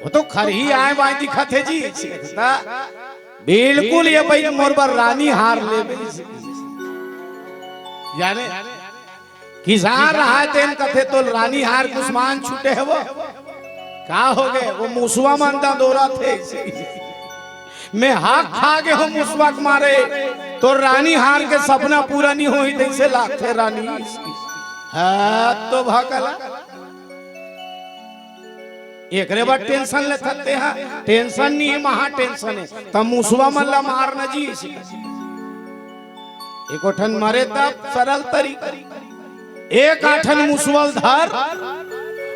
वो तो खरही आय बाय दिखत हे जी। त बिल्कुल ये बई मोर बर रानी हार लेबे। जाने किसान रहय तेन कथे, "तोल रानी हार कुछ मान छूटे हे वो।" का होगे? वो मुसवा मन दंदोरत हे। "मैं हाक खा गे हों मुसवा के मारे, तोर रानी हार के सपना पूरा नइ होही तइसे लागथे रानी।" हाँ, तो भकला। एकरे बर tension लेथस तेहा, tension नइ हे, महा tension हे। त मुसवा मन ला मार न जी। एको ठन मरे तब सरल तरीका। एक आठन मुसवा ल धर,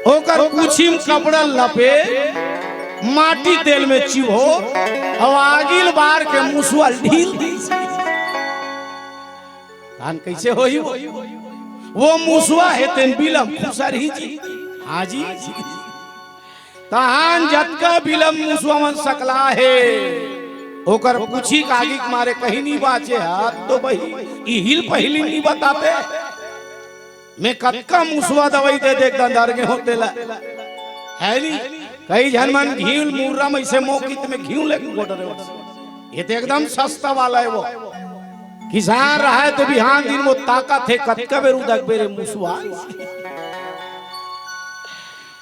ओकर पूछी म कपड़ा लपेट, माटी तेल में चिबो, अउ आगी ल बार के मुसवा ल ढील दे। तहान कइसे होही वो? वो मुसवा हे तेन बिलम खुसरही जी। हाँ जी। तहान जतका बिलम मुसवा मन सकला हे, ओकर पूछी के आगी के मारे कहीं नइ बाचे। हाथ तो बही, इही ल पहिली नइ बताते। मैं कतका मुसवा दवई दे दे दंदर गे हों तेला। हे नी? कई झन मन घीव मुर्रा में अइसे मोकित में घीव लेके गोठ रहे। ये तो एकदम सस्ता वाला हे वो। किसान रहय ते बिहान दिन वो ताकत हे, कतका बेर उदक बेरे मुसवा।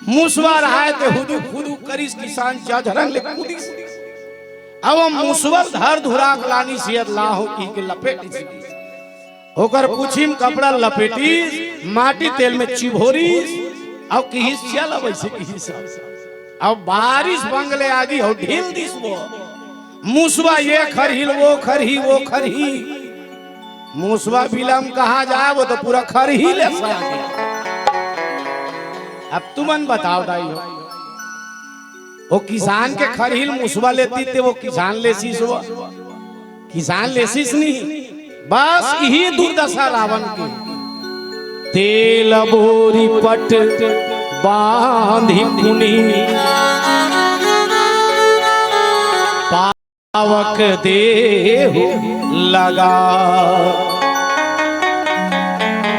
मुसवा रहय ते हुदुक हुदुक करिस, किसान जझरंग ले कूदिस। अब वो मुसवा ल धर धुरा के लानिस, सियत लाहो कहिके लपेटिस। ओकर पूछी म कपड़ा लपेटिस, माटी तेल में चिभोरिस, अउ किहिस, "चल अब अइसे किहिस।" अब बारिस बंग ले आगी हो ढील दिस वो। मुसवा ये खरही ल वो खरही, वो खरही। मुसवा बिलम कहाँ जाय, वो तो पूरा खरही ले सरा गया। अब तुमन बताव दाई हो। वो किसान के खरही ल मुसवा लेतिस ते वो किसान लेसिस, वो किसान लेसिस नहीं। बस इही दुर्दशा रावण के। तेल बोरी पट बांधी पुनि पावक देहु लगा।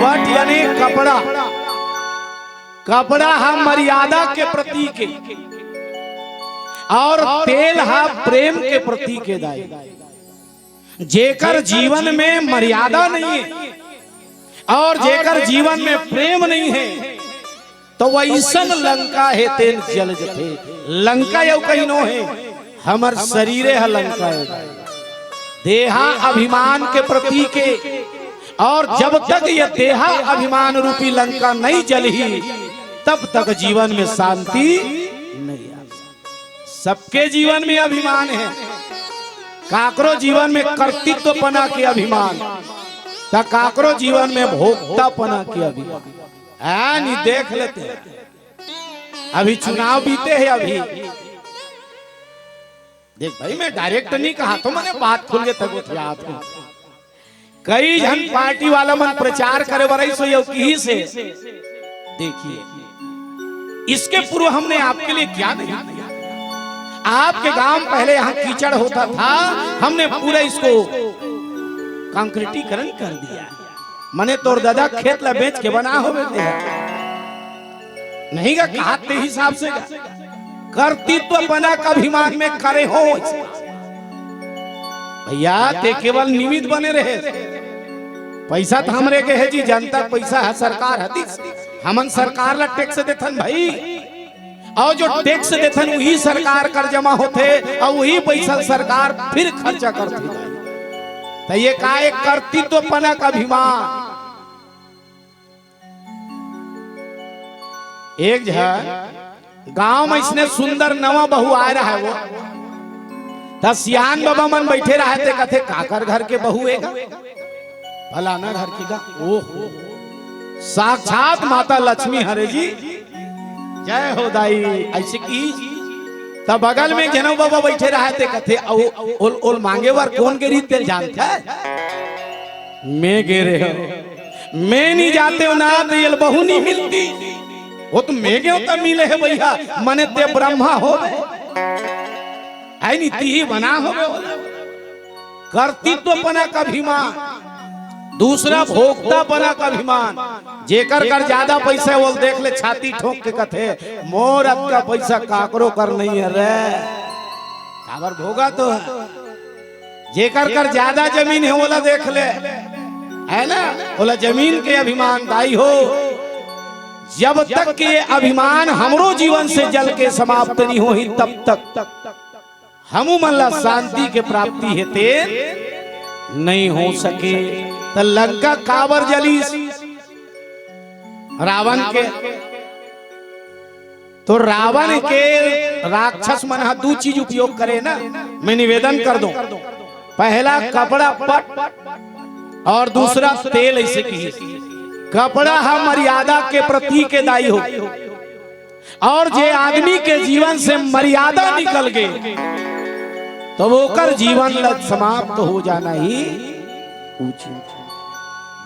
पट यानी कपड़ा। कपड़ा ह मर्यादा के प्रतीक हे और तेल ह प्रेम के प्रतीक हे दाई। जेकर जीवन में मर्यादा नहीं हे और जेकर जीवन में प्रेम नहीं हे, त वइसन लंका हे तेन जल जथे। लंका अउ कहीं नो हे, हमर शरीरे ह लंका हे। देहा अभिमान के प्रतीक हे, और जब तक ये देहा अभिमान रूपी लंका नहीं जलही, तब तक जीवन में शांति नहीं आ। सबके जीवन में अभिमान हे, काकरो जीवन में कर्तृत्वपना के अभिमान, त काकरो जीवन में भोक्तापना के अभिमान। हाँ, नहीं देख लेते हैं। अभी चुनाव बीते हे अभी। देख भाई, मैं direct नहीं कहा, तो मैंने बात खुल के तक उठियात हूँ। कई झन पार्टी वाला मन प्रचार करे बर आइस होही अउ किहिस हे, देखिए, इसके पूर्व हमने आपके लिए क्या नहीं किया। आपके गांव पहले यहाँ कीचड़ होता था, हमने पूरा इसको कांक्रीटीकरण कर दिया। मने तोर दादा खेत ला बेच के बना होबे ते ह। नहीं गा, कहा ते हिसाब से गा। कर्तृत्वपना का अभिमान में करे हो। भैया, ते केवल निमित्त बने रहे। पैसा तो हमरे के हे जी, जनता के पैसा हे, सरकार हतिस। हमन सरकार ला टैक्स देथन भाई। अउ जो टैक्स देथन, उही सरकार कर जमा होथे, अउ उही पैसा सरकार फिर खर्चा करथे। त ये का एक कर्तृत्वपना का अभिमान। एक झन गांव में इसने सुंदर नवा बहू आय रहा हे वो, त सियान बाबा मन बैठे रहे ते कथे, "काकर घर के बहू हे गा?" "फलाना घर के गा।" "ओहो, साक्षात माता लक्ष्मी हरे जी, जय हो दाई।" अइसे किहिस। त बगल में एक झन अउ बाबा बैठे रहे ते कथे, "अउ ओल, ओल मांगे बर कोन गे रिहिस तेला जानथस?" "मैं गे रहेंव।" "मैं नहीं जातेंव ना, त एला बहू नहीं मिलतिस।" "वो तो मैं गेंव त मिले हे भैया, मने ते ब्रह्मा होबे, अइ नहीं तिही बना होबे।" कर्तृत्वपना का अभिमान, दूसरा भोक्तापना का अभिमान। जेकर कर ज्यादा पैसा हे, ओला देख ले, छाती ठोंक के कथे, "मोर अतका पैसा काकरो कर नहीं हे रे।" काबर भोगा तो हे। जेकर कर ज्यादा जमीन हे, ओला देख ले, हे ना, ओला जमीन के अभिमान दाई हो। जब तक के ये अभिमान हमरो जीवन से जल के समाप्त नहीं होही, तब तक हमू मन ला शांति के प्राप्ति हे ते नहीं हो सके। त लंका काबर जलिस? रावण के तो रावण के राक्षस मन ह दू चीज उपयोग करे ना, मैं निवेदन कर दूं। पहला कपड़ा पट और दूसरा तेल। अइसे किहिस, कपड़ा ह मर्यादा के प्रतीक हे दाई हो, और जे आदमी के जीवन से मर्यादा निकल गे, त ओकर जीवन ल समाप्त हो जाना ही उचित।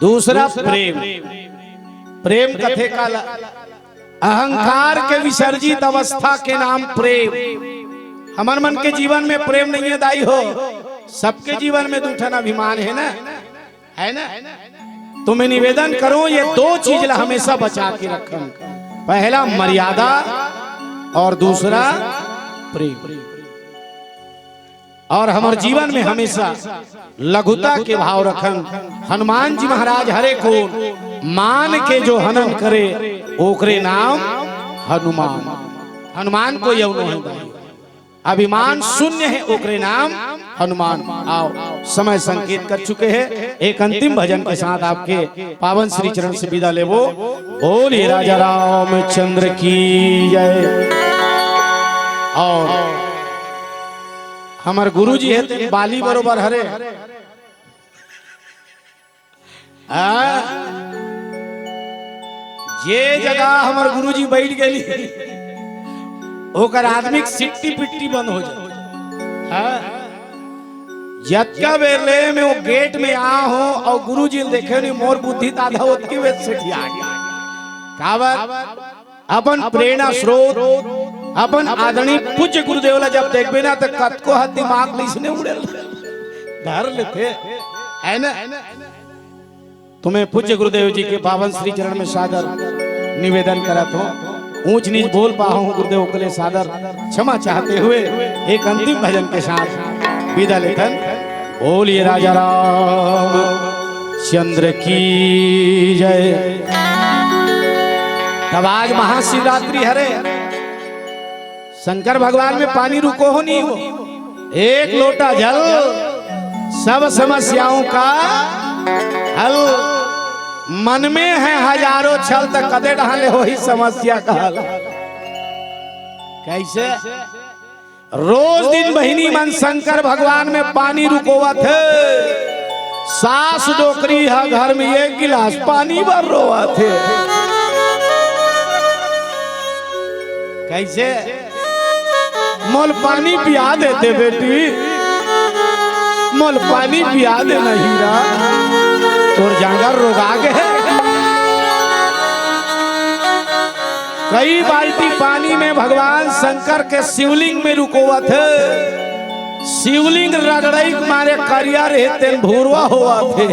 दूसरा प्रेम, प्रेम कथे काला? अहंकार के विसर्जित अवस्था के नाम प्रेम। हमर मन के जीवन में प्रेम नहीं हे दाई हो, सबके जीवन में दू ठन अभिमान हे ना, हे ना? तो मैं निवेदन करूं, ये दो चीज ला हमेशा बचा के रखन, पहला मर्यादा और दूसरा प्रेम। और हमर जीवन में हमेशा लघुता के भाव रखन। हनुमान जी महाराज हरे कोन, मान के जो हनन करे, ओकरे नाम हनुमान। हनुमान कोई अउ नोहे भाई, अभिमान शून्य हे, ओकरे नाम हनुमान। आओ, समय संकेत कर चुके हैं, एक अंतिम भजन के साथ आपके पावन श्री चरण से विदा लेबो। बोलिए राजा रामचंद्र की जय। और हमर गुरु जी हे तेन बाली बरोबर हरे। आ, जे जगह हमर गुरु जी बैठ गेली, ओकर आदमी के सिट्टी पिट्टी बंद हो जाए। हाँ। जतका बेर ले मैं वो गेट में आ हूं अउ गुरुजी ल देखे नहीं, मोर बुद्धि त आधा ओतकी बेर सेठिया गे। काबर? अपन प्रेरणा स्रोत, अपन आदरणीय पूज्य गुरुदेव ला जब देखबे ना, त कतको ह दिमाग ल इसने उड़ेल, धर लेथे, है ना? तुम्हें पूज्य गुरुदेव जी के पावन श्री चरण में सादर निवेदन करत हो। ऊंच नीच बोल पाहूं गुरुदेव के लिए सादर क्षमा चाहते हुए एक अंतिम भजन के साथ विदा लेथन। बोलिए राजा राम चंद्र की जय। तब आज महाशिवरात्रि हरे, शंकर भगवान में पानी रुको हो नहीं हो, एक लोटा जल सब समस्याओं का हल। मन में है हजारों छल, त कदे डहाले होही समस्या का हल। कैसे? रोज दिन बहिनी मन शंकर भगवान में पानी रुकोवत हे, सास डोकरी ह घर में एक गिलास पानी बर रोवत हे। कैसे? मोल पानी पिया देते बेटी, मोल पानी पिया देना हीरा, तोर जांगर रोगा गे हे। कई बाल्टी पानी में भगवान शंकर के शिवलिंग में रुकोवत हे। शिवलिंग रगड़ई के मारे करिया रहे, तेन भूरवा होवत हे।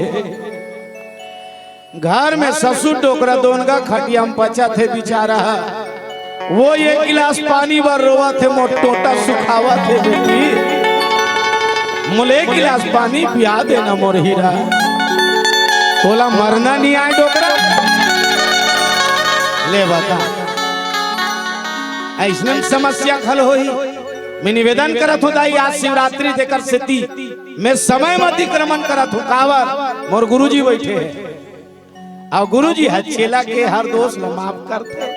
घर में ससुर डोकरा दोनगा खटिया में पचत हे बिचारा, वो एक गिलास पानी बर रोवत हे, मोर टोटा सुखावत हे बेटी, मोले एक गिलास पानी पिया देना मोर हीरा। तोला मरना नहीं आए डोकरा। ले बता, ऐसने समस्या खल होही। मैं निवेदन करत हूँ दाई, आज शिवरात्रि तेकर सेती मैं समय म अतिक्रमण करत हूँ। काबर? मोर गुरुजी बैठे हे। अउ गुरुजी ह चेला के हर दोष ल माफ करथे।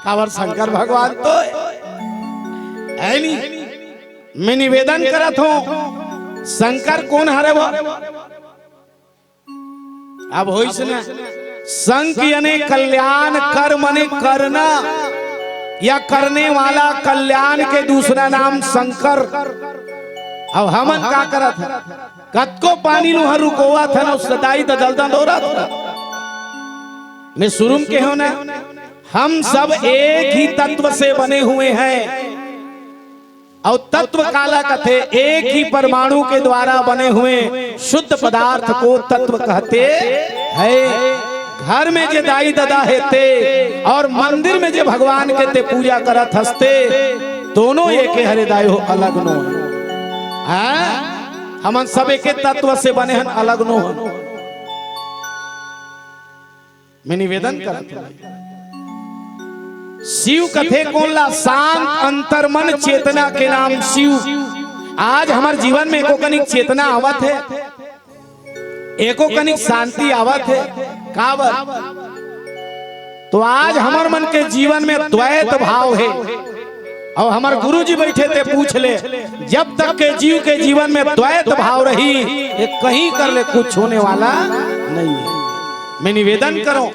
काबर? शंकर भगवान तो हे, है नी? मैं निवेदन करत हूँ, शंकर कोन हरे वो? अब होइस ना, शंक यानी कल्याण, कर माने करना, या करने वाला, कल्याण के दूसरा नाम शंकर। अब हमन का करत हन? कतको पानी ल उहां रुकोवत हन, अउ सदाई त जलदा दौड़त हन। मैं शुरू में कहे हूं ना, हम सब एक ही तत्व से बने हुए हैं। अउ तत्व काला कथे? एक ही परमाणु के द्वारा बने हुए शुद्ध पदार्थ को तत्व कहते हैं। घर में जे दाई ददा हे ते अउ मंदिर में जे भगवान के ते पूजा करत हस ते, दोनों एके हरे दाई हो, अलग नो हे। हाँ? हमन सब एके तत्व से बने हन, अलग नो हन। मैं निवेदन करत हूं, शिव कथे कोन ला? शांत अंतर्मन चेतना के नाम शिव। आज हमर जीवन में एको कनिक चेतना आवत हे, एको कनिक शांति आवत हे, काबर? तो आज हमर मन के जीवन में द्वैत भाव हे। अउ हमर गुरुजी बैठे ते पूछ ले, जब तक के जीव के जीवन में द्वैत भाव रही, ये कहीं कर ले कुछ होने वाला नहीं है। मैं निवेदन करूं,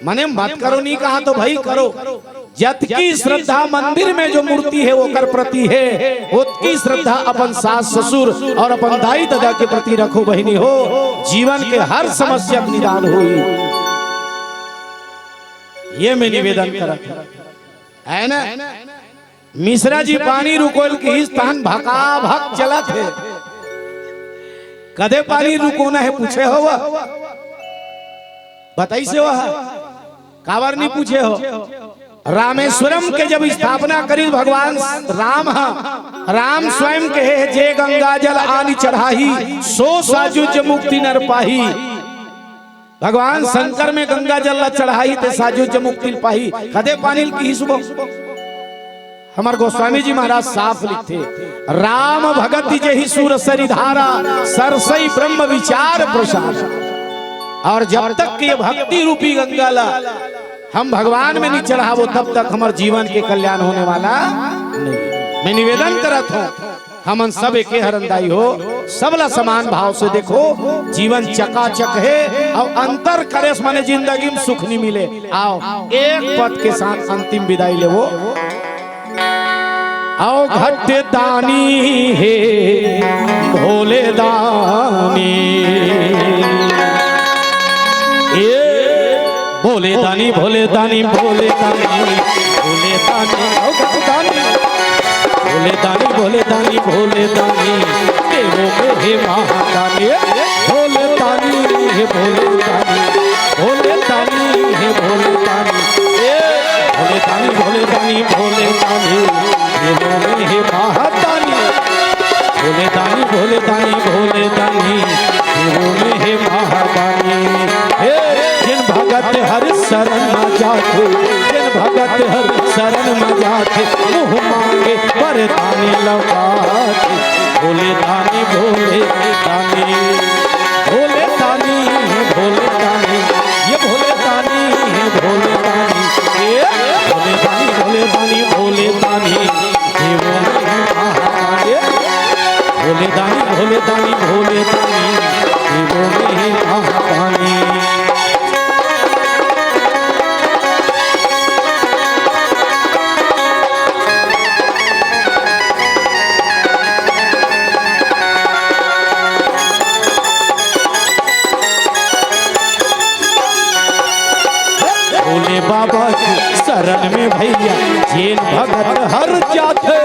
मने मत करो नहीं कहा तो भाई करो। जतकी श्रद्धा मंदिर में जो मूर्ति हे ओकर प्रति हे, ओतकी श्रद्धा अपन सास ससुर अउ अपन दाई ददा के प्रति रखो बहिनी हो, जीवन के हर समस्या के निदान होई। ये मैं निवेदन करत हूं, है ना? मिश्रा जी पानी रुकोल किहिस तहन भकाभक चलत हे। कदे पानी रुकोना हे पूछे हो? बताइसे हो? काबर नहीं पूछे हो? रामेश्वरम के जब स्थापना करी भगवान राम हा, राम स्वयं कहे, "जे गंगा जल आनि चढ़ाही, सो सायुज्य मुक्ति नर पाही।" भगवान शंकर में गंगा जल ला चढ़ाही ते सायुज्य मुक्ति ल पाही। कदे पानी ल किहिस वो? हमर गोस्वामी जी महाराज साफ लिखथे, "राम भगति जेहि सूर सरि धारा, सरसई ब्रह्म विचार प्रसाद।" अउ जब तक के ये भक्ति रूपी गंगा ला हम भगवान में नहीं चढ़ाबो, तब तक हमर जीवन के कल्याण होने वाला नहीं। मैं निवेदन करत हूं, हमन सब एके हरन दाई हो, सबला समान भाव से देखो, जीवन चकाचक हे, अउ अंतर करेस माने जिंदगी में सुख नहीं मिले। आओ, एक पद के साथ अंतिम विदाई लेवो। अवघट दानी हे भोले दानी, ए भोले दानी, भोले दानी, भोले दानी, भोले दानी, अवघट दानी, भोले दानी, भोले दानी, भोले दानी, देवों में हे महादानी, भोले दानी, हे भोले दानी, भोले दानी, हे भोले दानी, ए भोले दानी, भोले दानी, भोले दानी, देवों में हे महादानी, भोले दानी, भोले दानी, भोले दानी, देवों में हे महादानी। हे जिन भगत हर शरण में जाथे, जिन भगत हर शरण में जाथे, मुँह मांगे वरदानी लौटाथे। भोले दानी, भोले दानी, भोले दानी, भोले दानी, ये भोले दानी, भोले दानी, ये भोले दानी, भोले दानी, भोले दानी, देवों में महादानी, भोले दानी, भोले दानी, भोले दानी, देवों में महादानी। भोले बाबा के शरण में भैया, जेन भगत हर जाथे,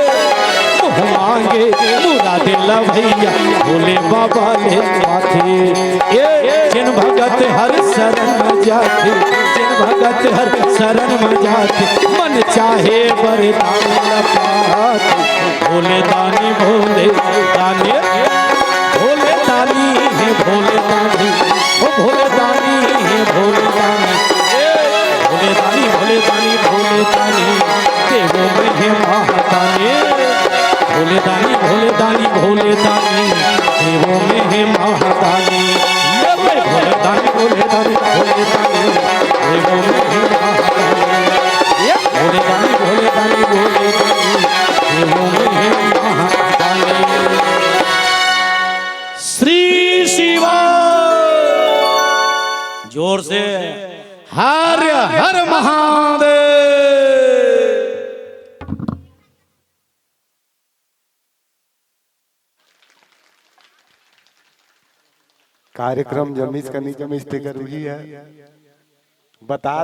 मुँह मांगे मुराद ला भैया, भोले बाबा ले पाथे। ए, जेन भगत हर शरण में जाथे, जेन भगत हर शरण में जाथे, मन चाहे वरदान ला पाथे। भोले दानी, भोले दानी, भोले दानी हे भोले दानी, ओ भोले दानी हे भोले दानी, ए भोले दानी, भोले दानी, भोले दानी, देवों में हे महादानी, भोले दानी, भोले दानी, भोले दानी, देवों में हे महादानी, ये भोले दानी, भोले दानी, भोले दानी, देवों में हे महादानी, ये भोले दानी, भोले दानी, भोले दानी, देवों में हे महादानी। श्री शिवा, जोर से हर हर महादेव। कार्यक्रम जमीस का नहीं जमीस तेकर रही है, बता